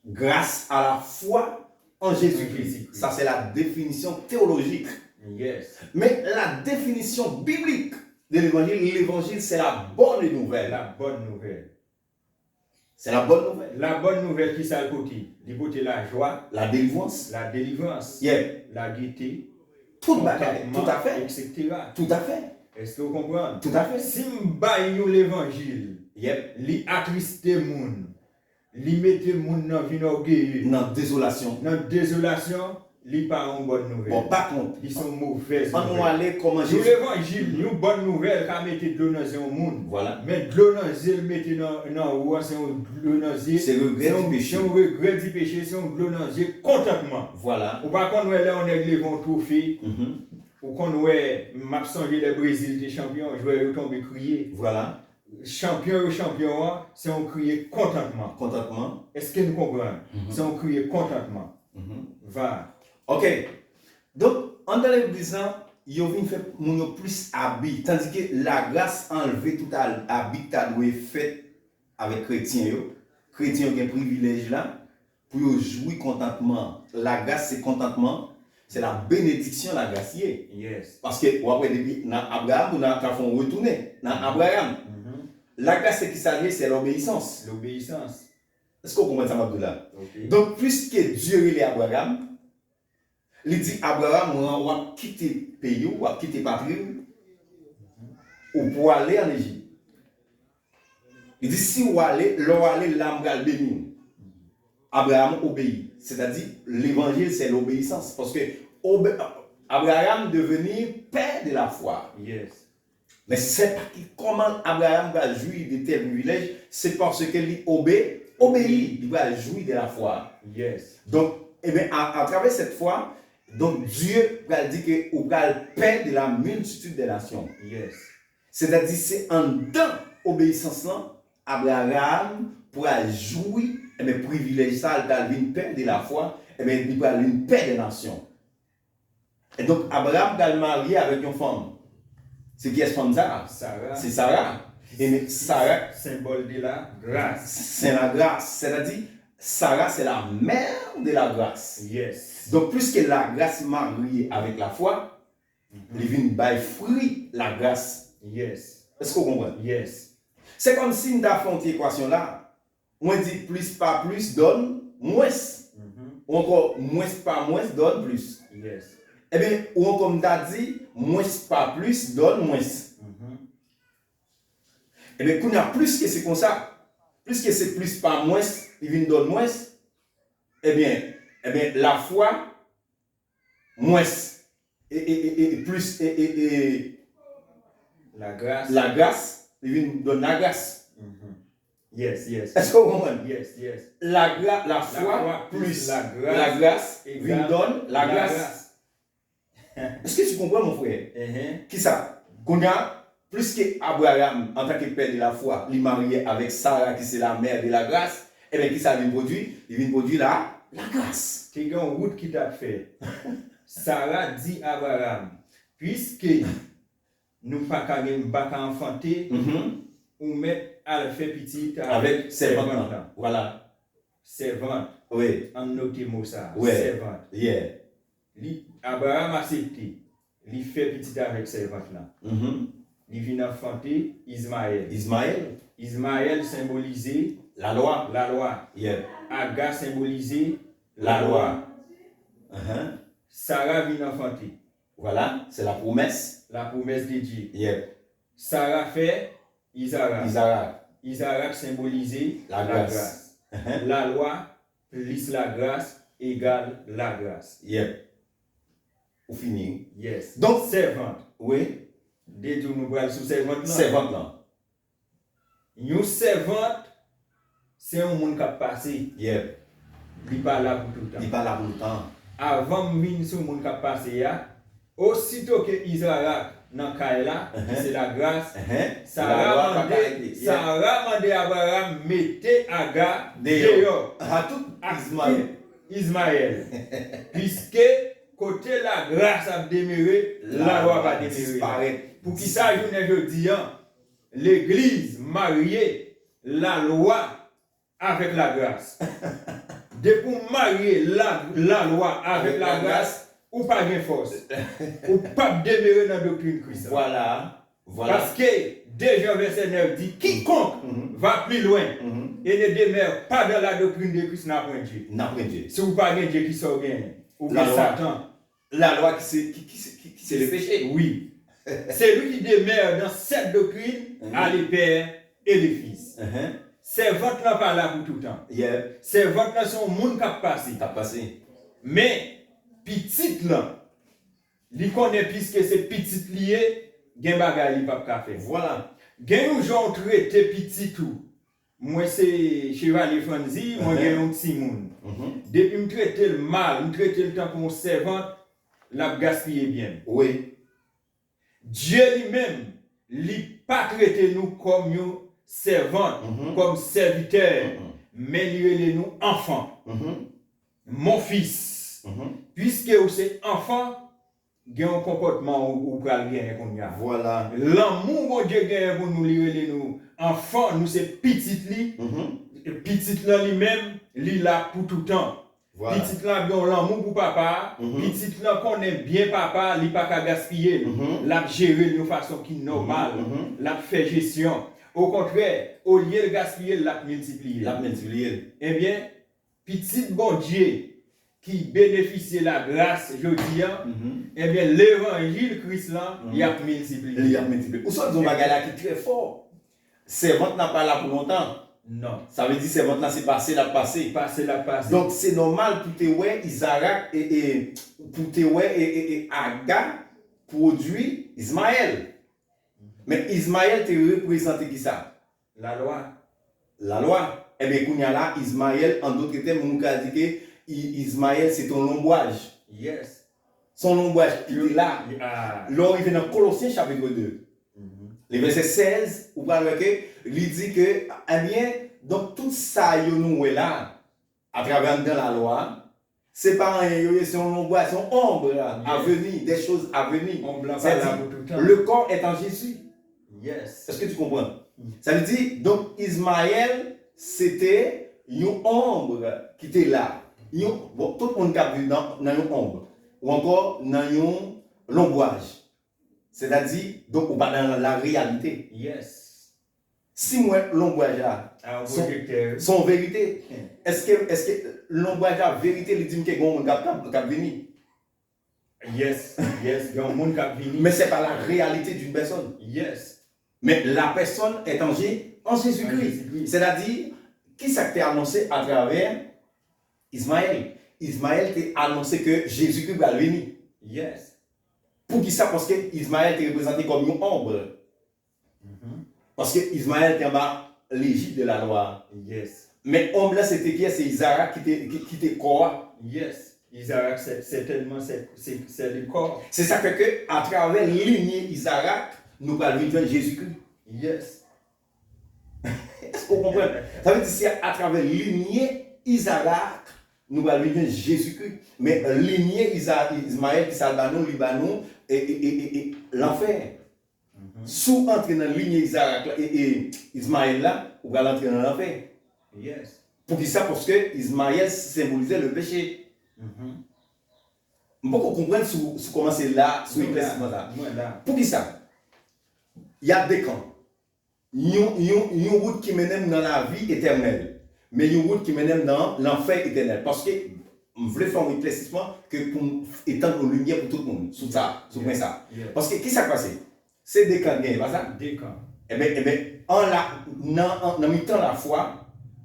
grâce à la foi en Jésus-Christ. Sa se la definition théologique. Yes. Men la définition biblique de l'évangile, l'évangile, c'est la bonne nouvelle. La bonne nouvelle. C'est la bonne nouvelle. La bonne nouvelle, ki sa l pote? Li pote lajwa. La délivrance. La délivrance. Yeah. La gaieté. Tout bagay. Tout à fait. Et cetera. Tout à fait. Èske w konprann? Tout à fait. Si m bay yon levanjil, li atriste moun, li mete moun nan vin ògeye. Nan dezolasyon. Nan dezolasyon, li pa yon bòn nouvèl. Bon, pa kont. Li se yon movèz nouvèl. Ann nou ale kòman Jezi. Yon levanjil, yon bòn nouvèl ka mete dlo nan zye yon moun. Vwala. Men dlo nan zye l mete nan, nan ou a, se yon dlo nan zye. Se regrè di peche. Se yon regrè di peche, se yon dlo nan zye kontantman. Vwala. Ou pa konn wè lè yon nèg leve yon twofe, ou konn wè, m ap sonje lè Brezil te chanpyon, jwè yo tonbe kriye. Vwala. Chanpyon yo chanpyon an, se yon kriye kontantman. Kontantman. Èske n konprann? Se yon kriye kontantman. Va. Ok. Donk, anndan legliz lan, yo vin fè moun yo plis abi. Tandike lagras anlve tout al-, abi k ta dwe fèt avèk kretyen yo. Kretyen yo gen privilèj la pou yo jwi kontantman. Lagras se kontantman, se la benediksyon lagras ye. Yes. Paske w ap wè depi nan Abraram, pou n ta fè yon retounen nan Abraram. Lagras se ki sa l ye? Se lobeyisans. Lobeyisans. Èske w konprann sa m ap di w la? Ok. Donk, piske Dye rele Abraram, li di Abraram, w ap kite peyi w, w ap kite patri w, ou pou ale ann Ejip. Li di, si w ale, lè w ale, la m pral beni w. Abraram obeyi. Sètadi, levanjil, se lobeyisans. Paske obe-, Abraram deveni pè de la fwa. Yes. Men se pa ki kòman Abraram pral jwi de tèl privilèj, se paske li obe-, obeyi, li pral jwi de la fwa. Yes. Donk, ebyen, a, atravè sèt fwa, donk, Dye pral di ke ou pral pè de la miltitid dè nasyon. Yes. Sètadi, se anndan obeyisans lan, Abraram pral jwi, ebyen, privilèj sa, li pral vin pè de la fwa, ebyen, li pral vin pè dè nasyon. E donk, Abraram pral marye avèk yon fanm. Se kiyès fanm sa a? Sara. Se Sara. Ebyen, Sara. Senbòl de la gras. Se la gras. Sètadi, Sara, se la mère de la grâce. Yes. Donk, piske lagras marye avèk lafwa, li vin bay fwi lagras. Yes. Èske w konprann? Yes. Se kòmsi m ta fè yon ti ekwasyon la. Mwen di plis pa plis dòne mwens. Ou ankò mwens pa mwens dòne plis. Yes. Ebyen, ou ankò m ta di mwens pa plis dòne mwens. Ebyen, kounye a, plis ke se konsa, Piske se plis pa mwens, li vin donn mwens, ebyen, ebyen, lafwa, mwens, e, e, e, e, plis, e, e, e, Lagras. Lagras, li vin donn lagras. Mhm. Yes, yes. Èske w konprann? Yes, yes. Lagra, lafwa Lafwa plis plis lagras lagras vin egal donn lagras. Lagras. Èske tu konprann, mon frè? Ehe. Kisa? Kounye a, pliske Abraram, antanke pè de lafwa, li marye avèk Sara, ki se la mère de la grâce, ebyen, kisa vin pwodui? Li vin pwodui la, lagras. Te gen yon wout ki t ap fèt. Sara di Abraram, piske nou pa ka gen, m pa ka anfante, Mhm. ou mèt al fè pitit Avèk sèvant lan. Vwala. Sèvant. Wi. Ann note mo sa. Wi. Sèvant. Yeah. Li, Abraram aksepte. Li fè pitit avèk sèvant lan. Mhm. Li vin anfante Izmayèl. Izmayèl. Izmayèl senbolize Lalwa. Lalwa. Yeah. Aga senbolize Lalwa. Lalwa. Uh-huh. Sara vin anfante. Voilà, c'est la promesse. La promesse de Dieu. Yep. Sara fè Izarak. Izarak. Izarak senbolize Lagras. Lagras. Lalwa plis lagras egal lagras. Yep. Ou fini. Yes. Donk, sèvant. Wi. De di nou pral sou sèvant lan. Sèvant lan. Yon sèvant, se yon moun k ap pase. Yep. Li pa la pou toutan. Li pa la pou toutan. Avan m vin sou moun k ap pase a, osito ke Izarak nan kay la, ki Uh-huh. se lagras, Uh-huh. Sara Lalwa pa mande, ka rete. Yep. Sara mande Abraram mete Aga Deyò. deyò. A tout Ak Izmayèl. tout Izmayèl. Piske kote lagras ap demere, lalwa pa demere. Disparèt. Poukisa jounen jodi an, legliz marye lalwa avèk lagras? Depi w marye la, lalwa avèk Avèk lagras, ou pa gen fòs. Ou p ap demere nan doktrin Kris la. Voilà. Voilà. Paske de Jan vèsè nèf di, quiconque Mhm. va plus loin Mhm. et ne demeure pas dans la doctrine de Christ n'a point Dieu. N'a point Dieu. Si w pa gen Dye, kisa w genyen? Ou gen Lalwa. Satan. Lalwa ki se, ki, ki, se- ki, ki se le péché. Oui. Celui qui demeure dans cette doctrine Mhm. a le Père et le Fils. Uh-huh. Sèvant lan pa la pou toutan. Yep. Sèvant lan se yon moun k ap pase. K ap pase. Men, pitit lan, li konnen piske se pitit li ye, gen bagay li p ap ka fè. Voilà. Gen yon jan w trete pitit ou. Mwen se Chevalye Franzi, mwen Uh-huh. gen yon timoun. Mhm. Depi m trete l mal, m trete l tankou yon sèvant, l ap gaspiye byen m. Wi. Dye li menm, li pa trete nou kòm yon sèvant, Mhm. kòm sèvitè, Mhm. men li rele nou anfan. Mhm. Mon fils. Mhm. Piske ou se anfan, gen yon konpòtman ou, ou pral genyen kounye a. Voilà. Lanmou Bondye genyen pou nou, li rele nou anfan, nou se pitit li. Mhm. Pitit lan li menm, li la pou toutan. Voilà. Pitit lan ap gen yon lanmou pou papa a. Mhm. Pitit lan konnen byen papa a, li pa ka gaspiye l. Mhm. L ap jere l yon fason ki nòmal. Mhm. L ap fè jesyon. Okontrè, olye l gaspiye l, l ap miltipliye l. L ap miltipliye l. Ebyen, pitit Bondye ki benefisye lagras jodi a, Mhm. ebyen, levanjil Kris lan, Mhm. y ap miltipliye. Li ap miltipliye. Ou sot di yon bagay la ki trè fò. Sèvant lan pa la pou lontan. Non. Sa vle di sèvant lan se pase l ap pase. Pase l ap pase. Donk, se nòmal pou te wè Izarak e, e pou te wè e, e, e Aga pwodui Izmayèl. Men Izmayèl te reprezante kisa? Lalwa. Lalwa. Ebyen, kounye a la, Izmayèl, an dòt tèm, nou ka di ke I- Izmayèl se te yon lonbwaj. Yes. Se yon lonbwaj ki te la. Ah. Lè w rive nan Kolosyen chapit de, Mhm. le vèsè sèz, ou pral wè ke li di ke, ebyen, donk tout sa yo nou wè la, atravè anndan lalwa a, se pa anyen yo ye, se yon lonbwaj, se yon ombre à Yes. venir, des choses à venir. Ombre lan pa C'est-à-dire, la pou toutan. Le corps est en Jésus. Yes. Èske tu konprann? Mm. Sa vle di, donk, Izmayèl, se te yon ombre ki te la. Yon, bon, tout moun k ap viv nan, nan yon ombre. Ou ankò nan yon lonbwaj. Sètadi, donk, ou pa nan la reyalite. Yes. Si mwen, lonbwaj la, A yon son- pwojektè. se yon verite. Hmm. Èske, èske lonbwaj la verite, li di m ke gen yon moun k ap, k ap, k ap vini? Yes, yes, gen yon moun k ap vini. Mais c'est pas la réalité d'une personne. Yes. Mais la personne est en Jé- en Jésus-Christ. En Jésus-Christ. C'est-à-dire, Ki sa k te anonse atravè Izmayèl? Izmayèl te anonse ke Jezikri pral vini. Yes. Poukisa? Paske Izmayèl te reprezante kòm yon onb. Mhm. Paske Izmayèl te anba lejid de lalwa. Yes. Men onb la se te kiyès? Se Izarak ki te, ki, ki te kò a. Yes. Izarak, sè-, sètènman, sè-, se, se le kò. Se sa k fè ke atravè linye Izarak, nou pral vin jwenn Jezikri. Yes. Èske w konprann? Sa vle di se atravè linye Izarak, nou pral vin jwenn Jezikri. Men linye Iza-, Izmayèl, ki sa l ba nou? Li ba nou, e, e, e, e, e, lanfè. Mhm. Si w antre nan linye Izarak la, e, e, Izmayèl la, ou pral antre nan lanfè. Yes. Poukisa? Paske Izmayèl senbolize le peche. Mhm. M poko konprann si w, si w kòmanse la, sou eklèsisman sa. Mwen la. Poukisa? Y a de kan. Yon, yon, yon wout ki mennen m nan lavi etènèl, men yon wout ki mennen m nan lanfè etènèl. Paske m vle fè yon eklèsisman ke pou m etann yon limyè pou tout moun sou sa, sou pwen sa. Yeah. Paske ki sa k pase? Se de kan k genyen, pa sa? De kan. Enben, enben, an la, nan, an, nan mitan lafwa,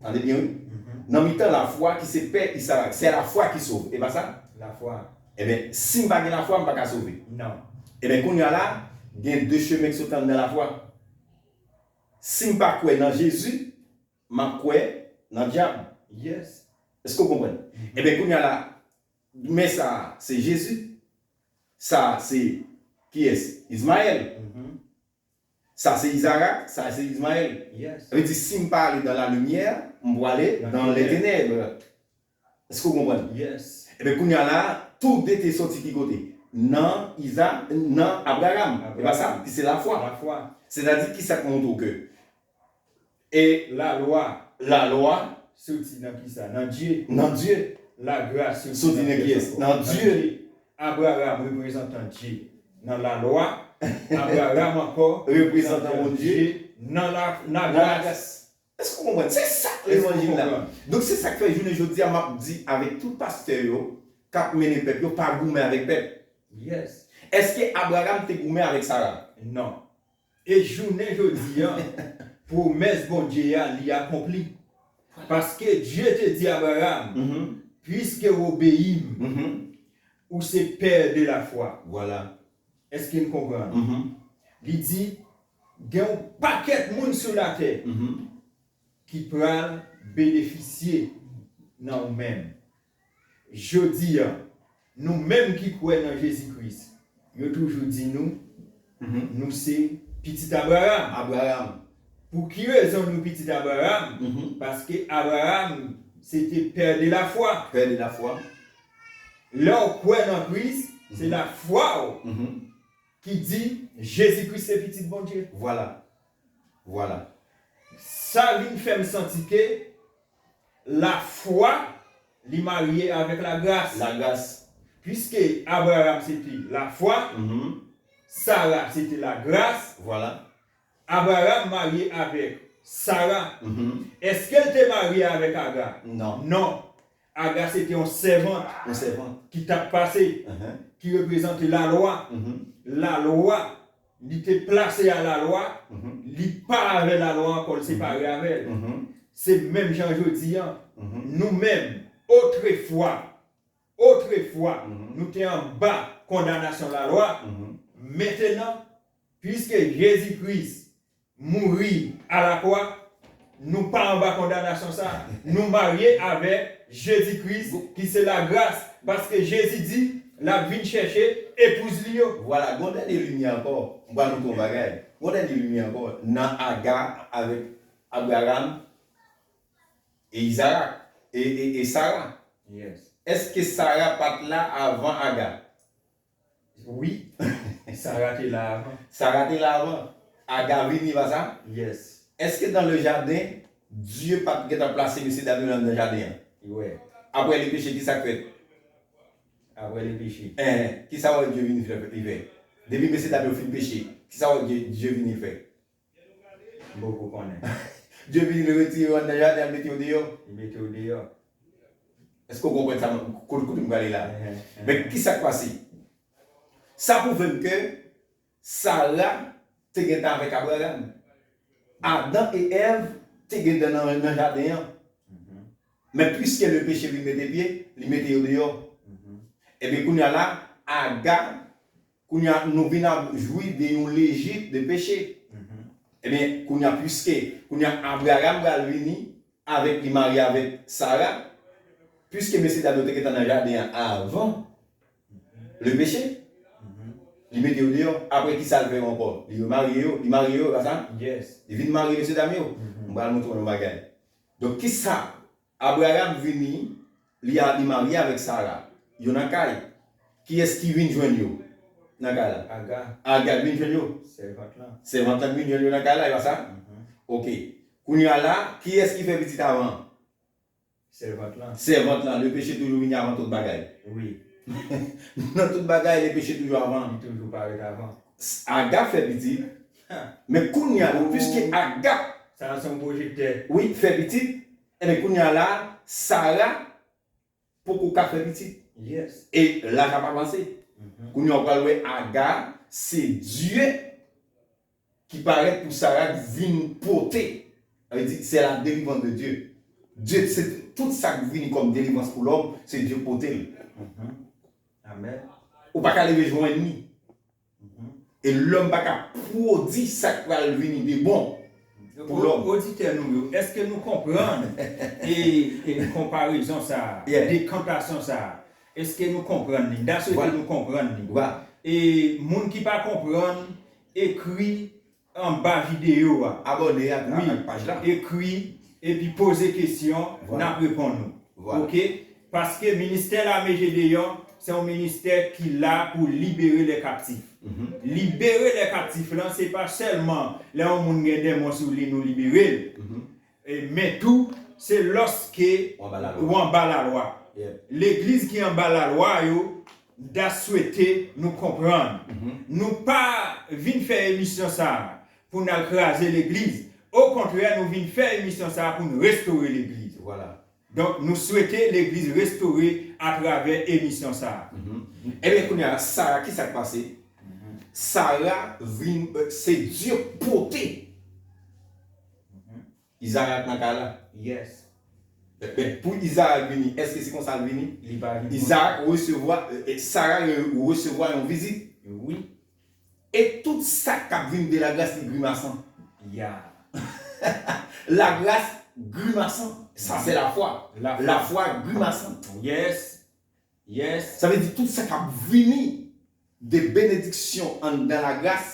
tande byen, wi. Mhm. Nan mitan lafwa ki se pè Izarak, se lafwa ki sove, e pa sa? Lafwa. Enben, si m pa gen lafwa, m pa ka sove. Non. Enben, kounye a la, gen de chemen ki sot anndan lafwa. Si m pa kwè nan Jezi, m ap kwè nan dyab. Yes. Èske w konprann? Mhm. Enben, kounye a la, men sa a, se Jezi. Sa a, se kiyès? Izmayèl. Mhm. Sa, se Izarak, sa, se Izmayèl. Yes. Sa vle di, si m pa ale dans la lumière, m pou ale dans les ténèbres. Èske w konprann? Yes. Enben, kounye a la, tou de te soti ki kote? Nan Iza, nan Abraram. E pa sa? Abraram. Ki se lafwa. Lafwa. Sètadi, ki sa k montre w ke E lalwa. Lalwa. Soti nan kisa? Nan Dye. Nan Dye. Lagras soti nan kiyès? Nan Dye. Abraram reprezantan Dye nan lalwa. Abraram ankò reprezantan Bondye nan la, nan lagras. Èske w konprann? Se sa k levanjil la. Donk, se sa k fè jounen jodi a, m ap di avèk tout pastè yo k ap mennen pèp yo, pa goumen avèk pèp. Yes. Èske Abraram te goumen avèk Sara? Non. E jounen jodi a, pwomès Bondye a, li akonpli. Paske Dye te di Abraram, mhm, puiske w obeyi m, mhm, ou se pè de lafwa. Vwala. Èske n konprann? Mhm. Li di, gen yon pakèt moun sou latè, mhm, ki pral benefisye nan ou menm. Jodi a, nou menm ki kwè nan Jezi Kris, yo toujou di nou, mhm, nou se pitit Abraram. Abraram. Pou ki rezon nou pitit Abraram? Mhm. Paske Abraram, se te pè de lafwa. Pè de lafwa. Lè w kwè nan Kris, se, mhm, lafwa w, mhm, ki di Jezi Kris se pitit Bondye. Vwala. Vwala. Sa vin fè m santi ke lafwa, li marye avèk lagras. Lagras. Piske Abraram se te lafwa, mhm, Sara se te lagras. Vwala. Abraram marye avèk Sara. Mhm. Èske l te marye avèk Aga? Non. Non. Aga se te yon sèvant. Yon sèvant. Ki t ap pase, mhm, ki reprezante lalwa. Mhm. Lalwa, li te plase a lalwa, mhm, li pa avè lalwa ankò, l separe, mhm, avè l. Mhm. Se menm jan jodi a. Mhm. Nou menm, otrefwa, otrefwa, mhm, nou te anba kondanasyon lalwa. Mhm. Mentenan, piske Jezi Kris mouri alakwa, nou pa anba kondanasyon sa a. Nou marye avèk Jezi Kris, ki se lagras, paske Jezi di l ap vin chèche epouz li yo. Vwala, gon dènye limyè ankò. M pral montre w yon bagay. Gon dènye limyè ankò. Nan Aga avèk Abraram e Izarak, e, e, e Sara. Yes. Èske Sara pa t la avan Aga? Wi. Sara te la avan. Sara te la avan. Aga vini, pa sa? Yes. Èske dans le jardin, Dye pa t gentan plase mesye dam yo nan jaden an? Wi. Apre le peche, ki sa k fèt? Apre le peche. Enhen, ki sa w wè Dye vini fè, li fè? Depi mesye dam yo fin peche, ki sa w wè Dye, Dye vini fè? M poko konnen. Dye vini, li retire yo anndan jaden an, li mete yo deyò. Li mete yo deyò. Èske w konprann sa, kote, kote m prale la? Enhen, enhen. Men ki sa k pase? Sa pwouve m ke Sara te gentan avèk Abraram. Adan e Èv te gentan nan, nan jaden an. Men piske le peche vin mete pye, li mete yo deyò. Ebyen, kounye a la, Aga, kounye a, nou vin ap jwi de yon lejit de peche. Ebyen, kounye a, piske, kounye a, Abraram pral vini, avèk li marye avèk Sara, piske mesye dam yo te gentan nan jaden an avan le peche, li mete yo deyò. Apre ki sa l fè yo ankò? Li remarye yo, li marye yo, e pa sa? Li vin marye mesye dam yo. M pral montre w yon bagay. Donk, ki sa Abraram vini, li a, li marye avèk Sara. Yo nan kay. Kiyès ki vin jwenn yo nan kay la? Aga. Aga vin jwenn yo. Sèvant lan. Sèvant lan vin jwenn yo nan kay la, e pa sa? Ok. Kounye a la, kiyès ki fè pitit avan? Sèvant lan. Sèvant lan. Le peche toujou vini avan tout bagay. Wi. Nan tout bagay, le peche toujou avan. Li toujou parèt avan. Aga fè pitit. Men kounye a la, piske Aga, sa se yon pwojektè, wi, fè pitit, ebyen, kounye a la, Sara poko ka fè pitit. E laj ap avanse. Kounye a, w pral wè Aga, se Dye ki parèt pou Sara, ki vin pote. Sa vle di, c'est la délivrance de Dieu. Dye, se tout sa k vini kòm delivrans pou lòm, se Dye k pote l. Amèn. Ou pa ka leve jwenn li. E lòm pa ka pwodui sa k pral vini de bon pou lòm. Oditè nou yo, èske nou konprann e, e konparezon sa a, dekantasyon sa a? Èske nou konprann li? M ta swete nou konprann li. E moun ki pa konprann, ekri anba videyo a. Abòne ak, ak paj la. Ekri, epi poze kesyon, n ap reponn ou. Oke? Paske ministè lame Jedeyon, se yon ministè ki la pou libere lè kaptif. Libere lè kaptif lan, se pa sèlman lè yon moun gen denmon sou li, nou libere l. E, men tou, se lòske ou anba lalwa. Legliz ki anba lalwa yo, m ta swete nou konprann. Nou pa vin fè emisyon sa a pou n al kraze legliz. Okontrè, nou vin fè emisyon sa a pou n restore legliz. Donk, nou swete legliz restore atravè emisyon sa a. Ebyen, kounye a, Sara, ki sa k pase? Sara vin, euh, se Dye k pote Izarak nan kay la. Men, men pou Izarak vini, èske se konsa l vini? Izarak resevwa, euh, Sara re-, resevwa yon vizit. E tout sa k ap vin de lagras, li grimasan. Lagras grimasan. Sa se lafwa. Lafwa grimasan. Sa vle di tout sa k ap vini de benediksyon anndan lagras,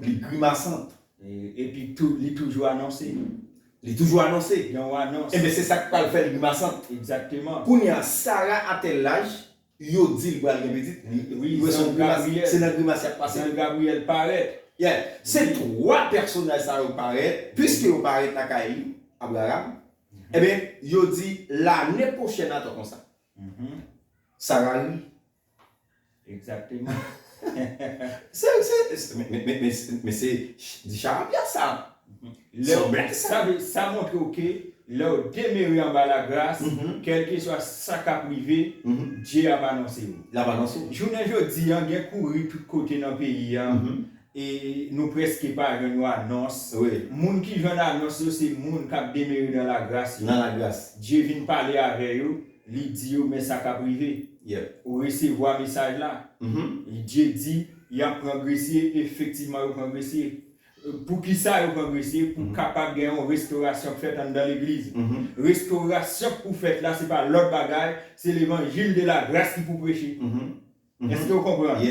li grimasan. Epi tou, li toujou anonse. Li toujou anonse. Gen yon anons. Ebyen, se sa k pral fè l grimasan. Egzakteman. Kounye a, Sara, a tèl laj, yo di l pral gen pitit. Wi, se nan grimas y ap pase. Zanj Gabriyèl parèt. Se twa pèsonaj sa yo parèt, piske yo parèt lakay li, Abraram. Ebyen, yo di, lane pwochèn, atann konsa. Sara ri. Egzakteman. Se, se, se, men, men, men, men, men se di charabya sa. Lè w, sa vle, sa montre w ke lè w demere anba lagras, kèlkeswa sa k ap rive, Dye ap anonse w. L ap anonse w. Jounen jodi a, gen kouri tout kote nan peyi a, e nou prèske pa jwenn yon anons. Moun ki jwenn anons yo, se moun k ap demere nan lagras yo. Nan lagras. Dye vin pale avè yo, li di yo, men sa k ap rive. Ou resevwa mesaj la. Dye di, y ap pran gresye, efektivman, yo pran gresye. Poukisa yo pran gresye? Pou kapab gen yon restorasyon k fèt anndan legliz. Restorasyon k pou fèt la, se pa lòt bagay, se levanjil de lagras ki pou preche. Èske w konprann?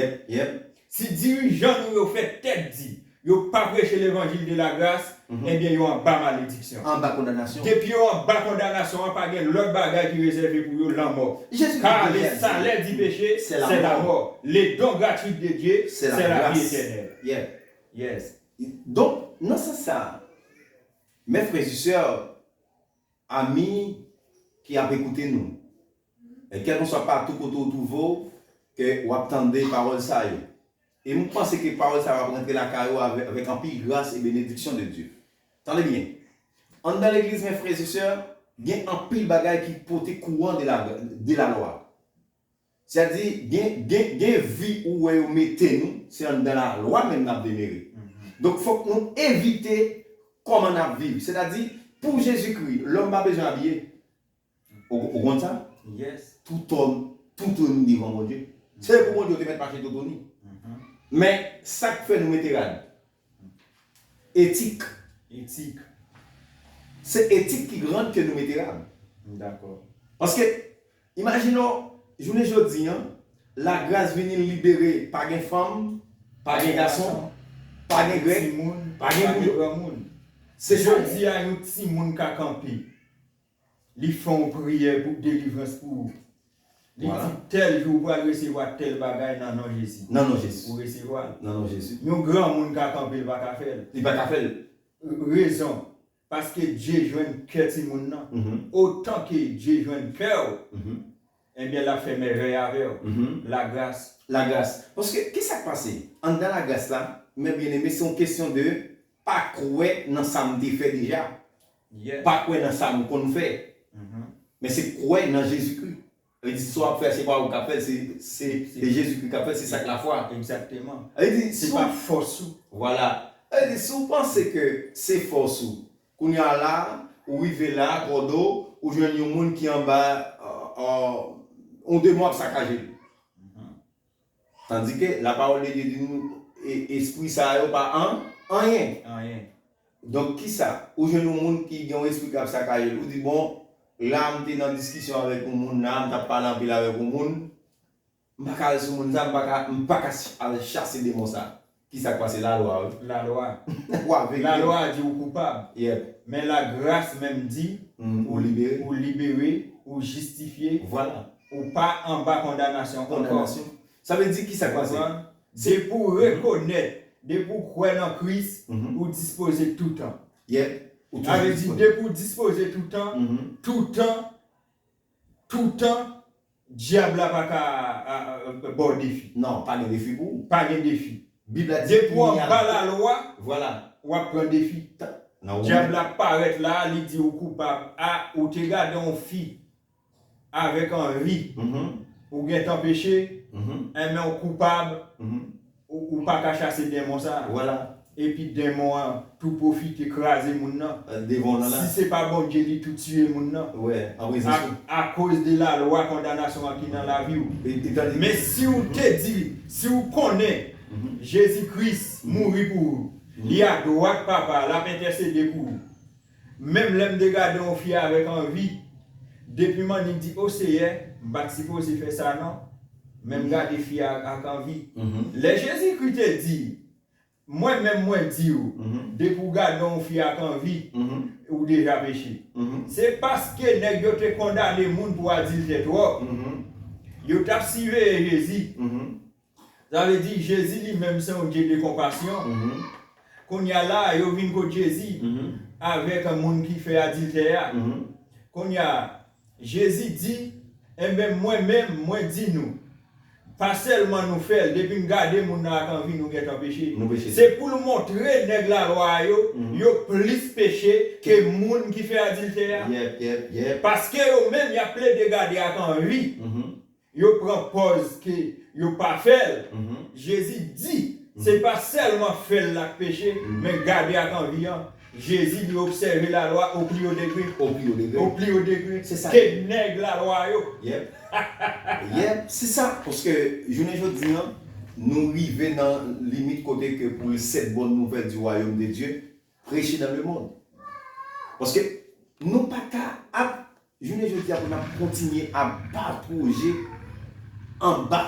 Si dirijan nou yo fè tèt di, yo pa preche levanjil de lagras, ebyen, yo anba malediksyon. Anba kondanasyon. Depi yo anba kondanasyon an, pa gen lòt bagay ki rezève pou yo, lanmò. Kar le salaire du péché, c'est la mort. Le don gratuit de Dieu, c'est la vie éternelle. Donk, nan sans sa, mes frères et sœurs, ami ki ap ekoute nou, e kèlkeswa patou kote w twouve w, ke w ap tande pawòl sa yo. E m panse ke pawòl sa yo ap rantre lakay ou avè-, avèk anpil gras e benediksyon de Dye. Tande byen. Anndan legliz, mes frères et sœurs, gen anpil bagay ki pote kouran de la, de la lwa. Sètadi, gen, gen, gen vi ou wè yo mete nou, se anndan lalwa menm n ap demere. Donk, fòk nou evite kòman n ap viv. Sètadi, pou Jezikri, lòm pa bezwen abiye. Ou, ou konn sa? Yes. Tout òm, toutouni devan Bondye. Se pou Bondye ou te mèt mache toutouni. Men, sa k fè nou mete rad? Etik. Etik. Se etik ki rann ke nou mete rad. Dakò. Paske, imajine w, jounen jodi an, lagras vini libere, pa gen fanm, pa gen gason, pa gen grèk, pa gen bouyon. Se jodi a yon timoun ka kanpe. Li fè yon priyè pou delivrans pou ou. Li di tèl jou ou pral resevwa tèl bagay nan non Jezi. Nan non Jezi. Ou resevwa l. Nan non Jezi. Yon granmoun ka kanpe, l pa ka fè l. Li pa ka fè l. Rezon, paske Dye jwenn kè timoun nan. Otan ke Dye jwenn kè w, ebyen, l ap fè mèvèy avè w. Lagras. Lagras. Paske, ki sa k pase? Anndan lagras la, men byeneme, se yon kesyon de pa kwè nan sa m te fè deja. Pa kwè nan sa m konn fè. Men se kwè nan Jezikri. Sa vle di, si w ap fè, se pa ou k ap fè l, se, se, se Jezikri k ap fè l, se sa k lafwa. Egzakteman. Sa vle di, se pa fòs ou. Vwala. Sa vle di, si w panse ke se fòs ou, kounye a la, ou rive la, twò do, ou jwenn yon moun ki anba, euh, euh, yon demon ap sakaje l. Tandike lapawòl de Dye di nou, e, espri sa yo pa an, anyen. Anyen. Donk, kisa? Ou jwenn yon moun ki gen yon espri k ap sakaje l. Ou di, bon, la m te nan diskisyon avèk yon moun la, m t ap pale anpil avèk yon moun, m pa ka al sou moun sa, m pa ka, m pa ka ch-, al chase demon sa. Kisa k pase? Lalwa, wi. Lalwa. Ou avègle. Lalwa di ou koupab. Yep. Men lagras menm di, mm, ou, ou libere, ou libere, ou jistifye. Vwala. Ou pa anba kondanasyon ankò. Kondanasyon. Sa vle di kisa k pase? Konprann? Depi w rekonèt, depi w kwè nan Kris, ou dispoze toutan. Yep. Ou toujou dispoze. Sa vle di, depi w dispoze toutan, toutan, toutan, dyab la pa ka, a, a, a, ba w defi. Non, pa gen defi pou ou. Pa gen defi. Bib la di depi w anba lalwa, vwala, w ap pran defi. Dyab la parèt la, li di ou koupab. A, ou te gade yon fi avèk anvi, ou gentan peche, enben ou koupab, ou, ou pa ka chase demon sa. Vwala. Epi demon an tou pwofite kraze moun nan. Devan w nan la. Si se pa Bondye, li tou tiye moun nan. Wè, an prezans ou. A, akoz de lalwa kondanasyon an ki nan lavi w. Men si w te di, si w konnen Jezi Kris mouri pou ou, li adwat Papa, l ap entèsede pou ou. Menm lè m te gade yon fi avèk anvi, depi m annik di, "O Seyè, m pa t sipoze fè sa non," men m gade fi a ak anvi. Lè Jezikri te di, "Mwen menm, mwen di w, depi w gade yon fi ak anvi, ou deja peche." Se paske nèg yo te kondane moun pou adiltè twòp. Yo t ap siveye Jezi. Sa vle di, Jezi li menm se yon Dye de konpasyon. Kounye a la, yo vin kot Jezi avèk moun ki fè adiltè a. Kounye a, Jezi di, "Enben, mwen menm, mwen di nou, pa sèlman nou fè l, depi n gade moun nan ak anvi, nou gentan peche." Nou peche. Se pou l montre nèg lalwa a yo, yo plis peche ke moun ki fè adiltè a. Yep, yep, yep. Paske yo menm, y ap plede gade ak anvi. Yo pran pòz ke yo pa fè l. Jezi di, se pa sèlman fè l la k peche, men gade ak anvi an. Jezi li obsève lalwa o pli o degre. O pli o degre. O pli o degre. Se sa. Ke nèg lalwa yo. Yep. Yep, se sa. Paske jounen jodi an, nou rive nan limit kote ke pour cette bonne nouvelle du royaume de Dieu, prêcher dans le monde. Paske nou pa ka ap, jounen jodi a, pou n ap kontinye ap patwouye anba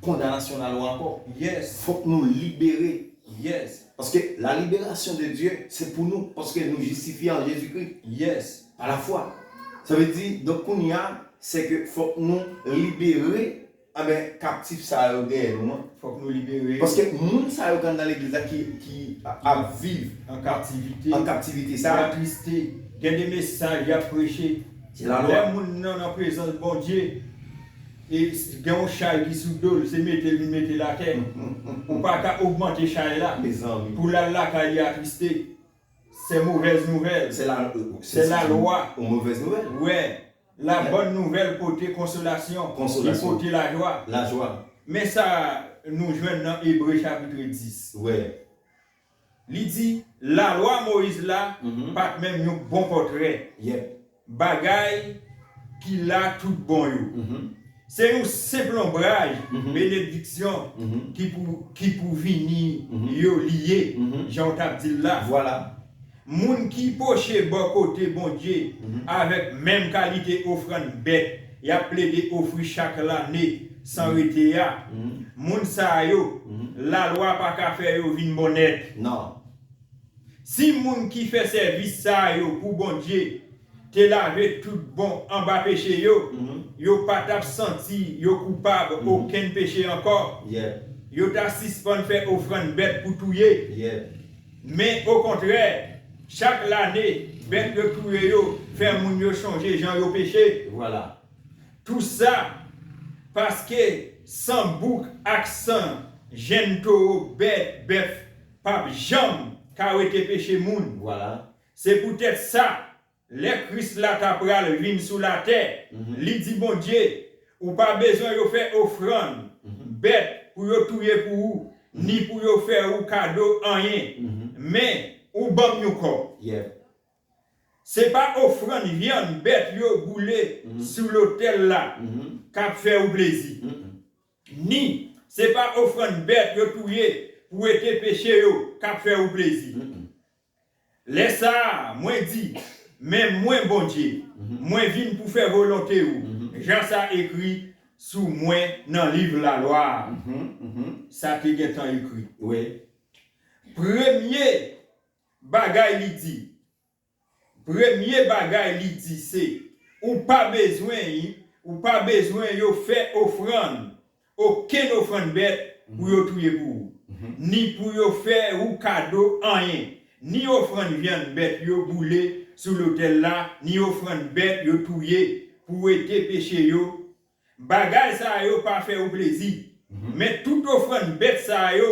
kondanasyon lalwa ankò. Yes. Fòk nou libere. Yes. Paske la libération de Dieu, se pou nou, paske nou jistifye an Jezikri. Yes. Pa lafwa. Sa vle di, donk, kounye a, se ke fòk nou libere, anben, kaptif sa yo dèyè nou an. Fòk nou libere. Paske moun sa yo k anndan legliz la ki, ki ap viv an kaptivite, an kaptivite sa. Y atriste. Gen de mesaj y ap preche. Se lalwa. Lè moun nan nan prezans Bondye, e s-, gen yon chay ki sou do l, se mete l vin mete l atè. Ou pa ka ogmante chay la. Mezanmi. Pou l al lakay li atriste. Se movèz nouvèl. Se la, se, se la lwa. Yon movèz nouvèl. Wè, la bòn nouvèl pote konsolasyon. Konsolasyon. Li pote lajwa. Lajwa. Men sa nou jwenn nan Ebre chapit dis. Wè. Li di, lalwa Moyiz la pa t menm yon bon pòtrè. Yep. Bagay ki la tout bon yo. Se yon senp lonbraj benediksyon ki pou, ki pou vini yo li ye, jan w t ap di l la. Vwala. Moun ki pwoche bò kote Bondye avèk menm kalite ofrann bèt y ap plede ofri chak lane san rete a, moun sa yo, lalwa pa ka fè yo vin bon nèt. Non. Si moun ki fè sèvis sa yo pou Bondye te lave tout bon anba peche yo, yo pa t ap santi yo koupab okenn peche ankò. Yo ta sispann fè ofrann bèt pou touye. Men okontrè, chak lane, bèt yo touye yo fè moun yo chonje jan yo peche. Vwala. Tou sa paske san bouk ak san jenn towo bèt, bèf p ap janm ka wete peche moun. Vwala. Se poutèt sa, lè Kris la ta pral vin sou latè, li di Bondye, ou pa bezwen yo fè ofrann bèt pou yo touye pou ou, ni pou yo fè ou kado anyen, men ou ban m yon kò. Se pa ofrann vyann bèt yo boule sou lotèl la k ap fè ou plezi. Ni se pa ofrann bèt yo touye pou wete peche yo k ap fè ou plezi. Lè sa a, mwen di, men mwen, Bondye, mwen vin pou fè volonte ou, jan sa ekri sou mwen nan liv lalwa a. Sa te gentan ekri. Premye bagay li di, premye bagay li di se, ou pa bezwen, ou pa bezwen yo fè ofrann, okenn ofrann bèt pou yo touye pou ou, ni pou yo fè ou kado anyen, ni ofrann vyann bèt yo boule sou lotèl la, ni ofrann bèt yo touye pou wete peche yo. Bagay sa yo pa fè ou plezi. Men tout ofrann bèt sa yo,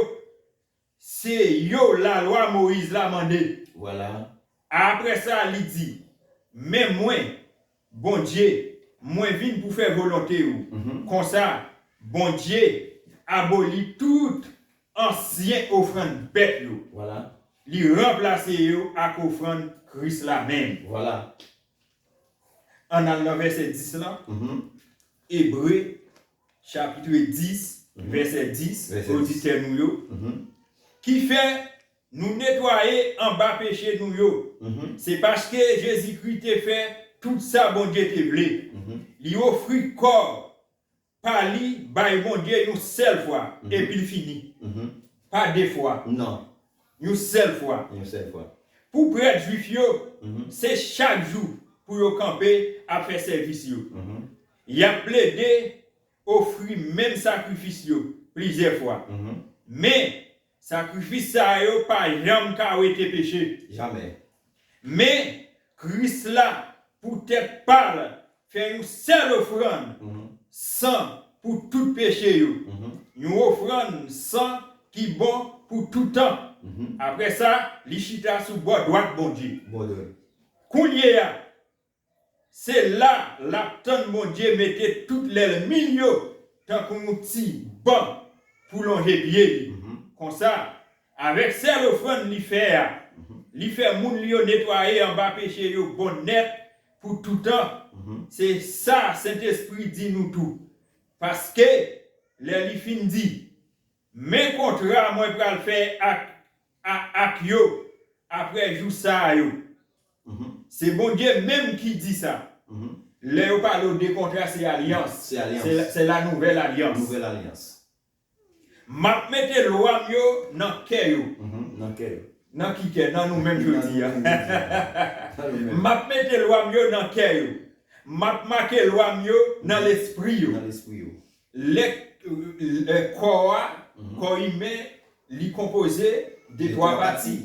se yo lalwa Moyiz la mande. Vwala. Apre sa, li di, men mwen, Bondye, mwen vin pou fè volonte ou. Konsa, Bondye aboli tout ansyen ofrann bèt yo. Vwala. Li ranplase yo ak ofrann Kris la menm. Vwala. Ann al nan vèsè dis lan. Ebre, chapit dis, vèsè dis, oditè nou yo. Kifè, nou netwaye anba peche nou yo. Se paske Jezikri te fè tout sa Bondye te vle. Li ofri kò pa li bay Bondye yon sèl fwa, epi l fini. Pa de fwa. Non. Yon sèl fwa. Yon sèl fwa. Pou prèt jwif yo, se chak jou pou yo kanpe ap fè sèvis yo. Y ap plede ofri menm sakrifis yo plizyè fwa. Men, sakrifis sa yo pa janm ka wete peche. Jamè. Men, Kris la, pou tèt pa l, fè yon sèl ofrann san pou tout peche yo. Yon ofrann san ki bon pou toutan. Apre sa, li chita sou bò dwat Bondye. Kounye a, se la l ap tann Bondye mete tout lènmi l yo tankou yon ti ban pou lonje pye li. Konsa, avèk sèl ofrann li fè a, li fè moun li yo netwaye anba peche yo bon nèt pou toutan. Se sa Sentespri di nou tou. Paske, lè li fin di, men kontra mwen pral fè ak, a, ak yo apre jou sa yo. Se Bondye menm ki di sa. Lè yo pale de kontra, se alyans. Se alyans. Se la, se la nouvèl alyans. Nouvèl alyans. M ap mete lwa m yo nan kè yo. Nan kè yo. Nan ki kè? Nan nou menm jodi a. M ap mete lwa m yo nan kè yo. M ap make lwa m yo nan lespri yo. Nan lespri yo. Lè, lè kò a, kò imen, li konpoze de twa pati.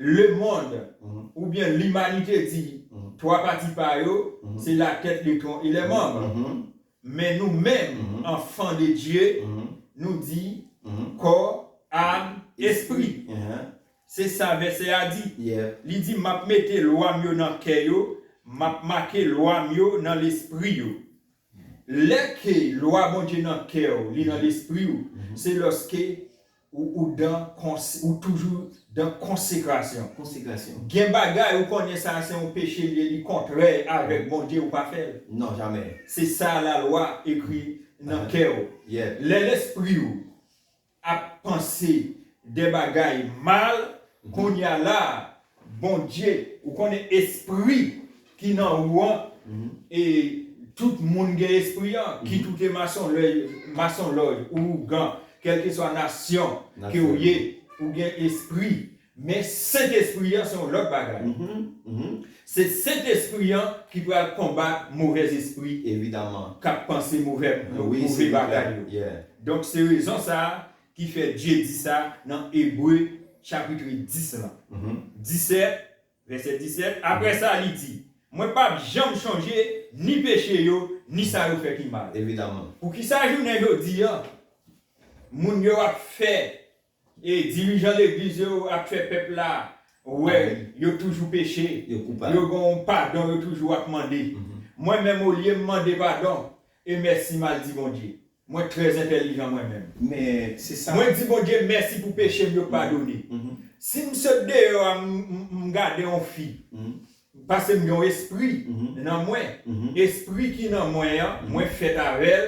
Lemonn, oubyen limanite di, twa pati pa yo, se latèt, le tron e lè manm. Men nou menm, anfan de Dye, nou di kò, am, espri. Se sa vèsè a di. Li di, m ap mete lwa m yo nan kè yo, m ap make lwa m yo nan lespri yo. Lè ke lwa Bondye nan kè w, li nan lespri w, se lòske ou, ou dan kons, ou toujou dan konsekrasyon. Konsekrasyon. Gen bagay ou konnen sa se yon peche li ye, li kontrè avèk Bondye, ou pa fè l. Non, jamè. Se sa lalwa ekri nan kè w. Yeah. Lè lespri w ap panse de bagay mal, kounye a la, Bondye, ou konnen espri ki nan ou an, e tout moun gen espri an, kit ou te masonlòj, masonlòj, ougan, kèlkeswa nasyon ke w ye, ou gen espri. Men Sentespri an se yon lòt bagay. Se Sentespri an ki pral konbat movèz espri Evidaman. k ap panse movè, Wi, move silvouplè. Bagay yo. Yeah. Donk se rezon sa a ki fè Dye di sa nan Ebre chapit dis lan. Disèt, vèsè disèt, apre sa li di, mwen p ap janm chonje ni peche yo, ni sa yo fè ki mal. Evidaman. Poukisa jounen jodi a, moun yo ap fè, e dirijan legliz yo ap fè pèp la wè yo toujou peche, Yo koupab. Yo gen yon padon yo toujou ap mande. Mwen menm, olye m mande padon e mèsi, m al di Bondye. Mwen trè entèlijan mwen menm. Men se sa. Mwen di Bondye mèsi pou peche m yo padone. Si m sot deyò a, m, m, m gade yon fi, paske m gen yon espri nan mwen. Espri ki nan mwen an, mwen fèt avè l,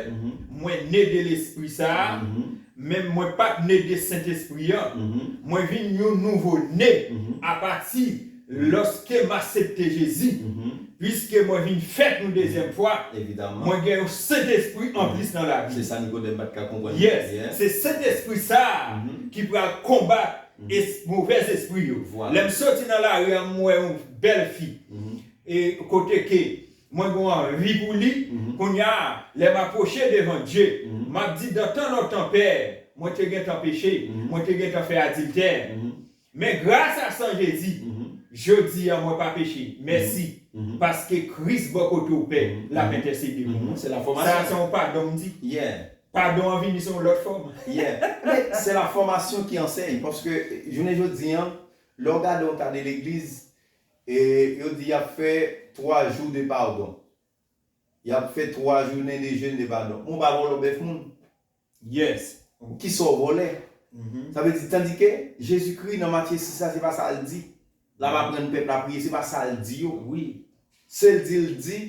mwen ne de lespri sa a, men mwen pa t ne de Sentespri an. Mwen vin yon nouvo ne apati lòske m aksepte Jezi. Piske mwen vin fèt yon dezyèm fwa, Evidaman. Mwen gen yon Sentespri anplis nan lavi. Se sa Nikodèm pa t ka konprann. Yes, se Sentespri sa a ki pral konbat es, movèz espri yo. Vwala. Lè m soti nan lari a, m wè yon bèl fi. E kote ke mwen gen anvi pou li, kounye a, lè m apwoche devan Dye, m ap di, dan tan lontan, Pè, mwen te gentan peche, mwen te gentan fè adiltè. Men gras a san Jezi, jodi a mwen pa peche. Mèsi. Paske Kris bò kote w, Pè, l ap entèsede pou mwen. Se la Sa fòmasyon. Se yon padon m di. Yeah. Padon an vini se yon lòt fòm. Yeah. Men se la fòmasyon ki ansèy, paske jounen jodi an, lè w gade yon ta de legliz, e yo di y ap fè twa jou de padon. Y ap fè twa jounen de jèn de padon. Bon, pa vòlò bèf moun. Yes. Kisa w vòlè? Sa vle di, tandike Jezikri nan Matye sis la, se pa sa l di. L ap aprann pèp la priye, se pa sa l di yo. Wi. Se l di, l di,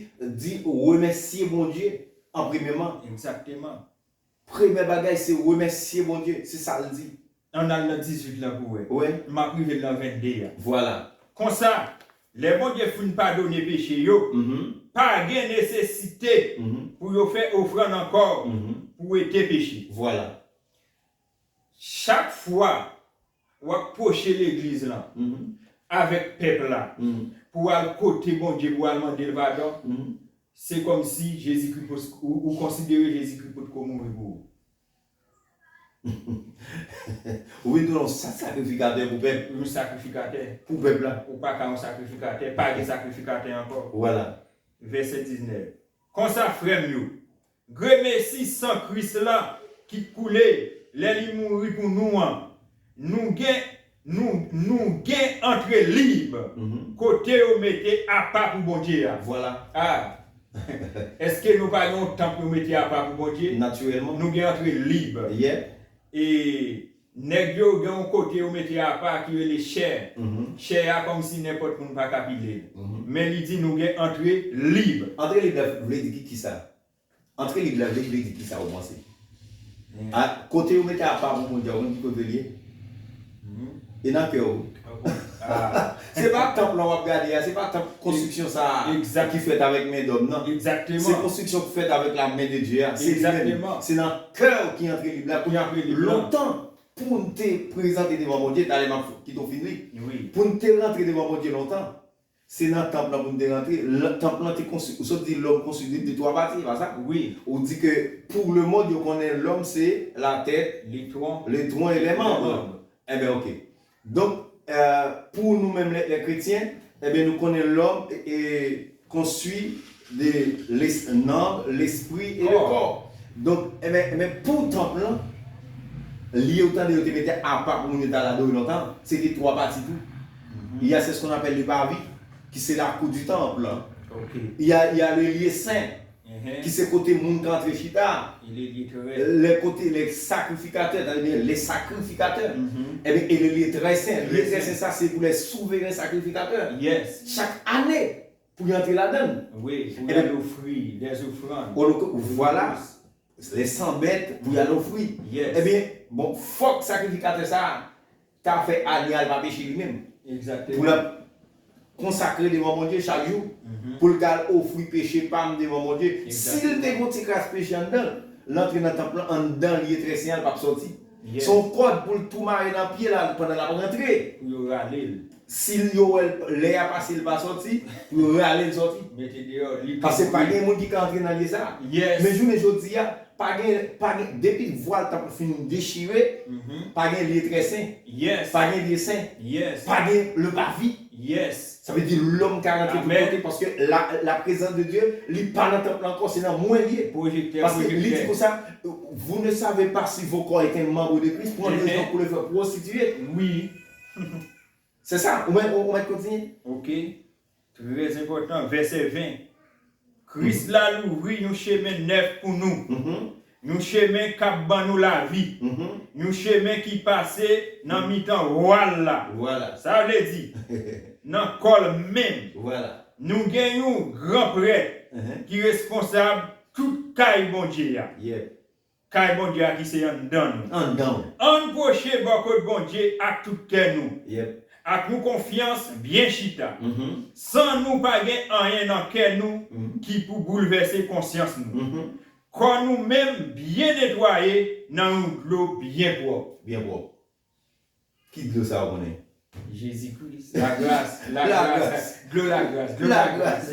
di remèsye Bondye an premyèman. Egzakteman. Premyè bagay, se remèsye Bondye, se sa l di. Ann al nan dizuit lan pou wè. Wè. M ap rive nan vennde a. Vwala. Konsa, lè Bondye fin padone peche yo, pa gen nesesite pou yo fè ofrann ankò pou wete peche. Vwala. Chak fwa w ap pwoche legliz lan avèk pèp la pou w al kote Bondye pou w al mande l padon, se kòmsi Jezikri pos- ou, ou konsidere Jezikri potko mouri pou ou. Ou vin tounen yon sa- sakrifikatè pou pèp. Yon sakrifikatè. Pou pèp la. Ou pa ka yon sakrifikatè. Pa gen sakrifikatè ankò. Vwala. Vèsè diznèf. Konsa, frè m yo, gremesi san Kris la ki t koule lè li mouri pou nou an, nou gen, nou, nou gen antre lib kote yo mete apa pou Bondye a. Vwala. Ah. Èske nou pa gen yon tanp yo mete apa pou Bondye? Natirèlman. Nou gen antre lib. Yeah. E nèg yo gen yon kote yo mete apa ki rele chè. Chè a kòmsi nenpòt moun pa ka pile l. Men li di nou gen antre lib. Antre lib la vle di ki, ki sa? Antre lib la vle, vle di ki sa ou panse? A, kote yo mete apa pou Bondye, ou konn ki kote l ye? E nan kè w. Se pa tanp lan w ap gade a, se pa tanp konstriksyon sa a ki fèt avèk men dòm nan. Se konstriksyon ki fèt avèk la men de Dye a. Se li menm. Se nan kè w ki antre lib la. Kounye a, lontan, pou n te prezante devan Bondye, talè m ap kite w fin li. Pou n te rantre devan Bondye lontan, se nan tanp lan pou n te rantre. Tanp lan te konstwi, ou sot di lòm konstwi de twa pati, se pa sa? Ou di ke pour le monde, yo konnen lòm se la tèt, le tron e lè manb. Enben, oke. Donk, pou nou menm lè kretyen, enben, nou konnen lòm e konstwi de nanm, lespri e le kò. Donk, enben, enben, pou tanp lan, li yo tande yo te mete apa pou moun yo t al adore lontan, se te twa pati tou. Il y a, c'est ce qu'on appelle le parvis, ki se lakou di tanp lan. Il y a, il y a le lieu saint. ki se kote moun ka antre chita. Lè kote lè sakrifikatè, sa vle di lè sakrifikatè, ebyen, e le lye trè sen. Lye trè sen sa, se pou lè souveren sakrifikatè. Chak ane, pou y antre ladan l. Wi, pou y al ofri des offrandes. Vwala, lè san bèt, pou y al ofri. Ebyen, bon, fòk sakrifikatè sa a ta fè ane a l pa peche li menm. Pou l ap konsakre devan Bondye chak jou, pou l ka al ofri peche pa m devan Bondye. Si l te gen yon ti kras peche anndan l, l antre nan tanp lan, anndan lye trè sen an, l p ap sòti. Se yon kòd pou l tou mare nan pye l pandan l ap rantre. Pou yo rale l. Si yo wè l, lè a pase, l pa sòti, pou yo rale l sòti. Paske pa gen moun ki ka antre nan lye sa a. Men jounen jodi a, pa gen, pa gen, depi vwal tanp lan fin dechire, pa gen lye trè sen, pa gen lye sen, pa gen le pavi. Sa vle di lòm ka rantre tout kote paske la, la prezans de Dye, li pa nan tanp lan ankò, se nan mwen li ye. Paske li di konsa, vous ne savez pas si vos corps est un membre de Christ, pour une raison pour le faire prostituer. Se sa, ou mèt, ou mèt kontinye. Ok. Trè enpòtan, vèsè ven. Kris la louvri yon chemen nèf pou nou. Yon chemen k ap ban nou lavi. Yon chemen ki pase nan mitan vwal la. Sa vle di, nan kò l menm. Nou gen yon gran prèt ki responsab tout kay Bondye a. Kay Bondye a ki se anndan nou. Anndan w. Ann pwoche bò kot Bondye ak tout kè nou, ak yon konfyans byen chita. San nou pa gen anyen nan kè nou ki pou boulvèse konsyans nou. Kò nou menm byen netwaye nan yon dlo byen pwòp. Byen pwòp. Ki dlo sa ou konnen? Jezi Kris. Lagras, lagras, dlo lagras, dlo lagras.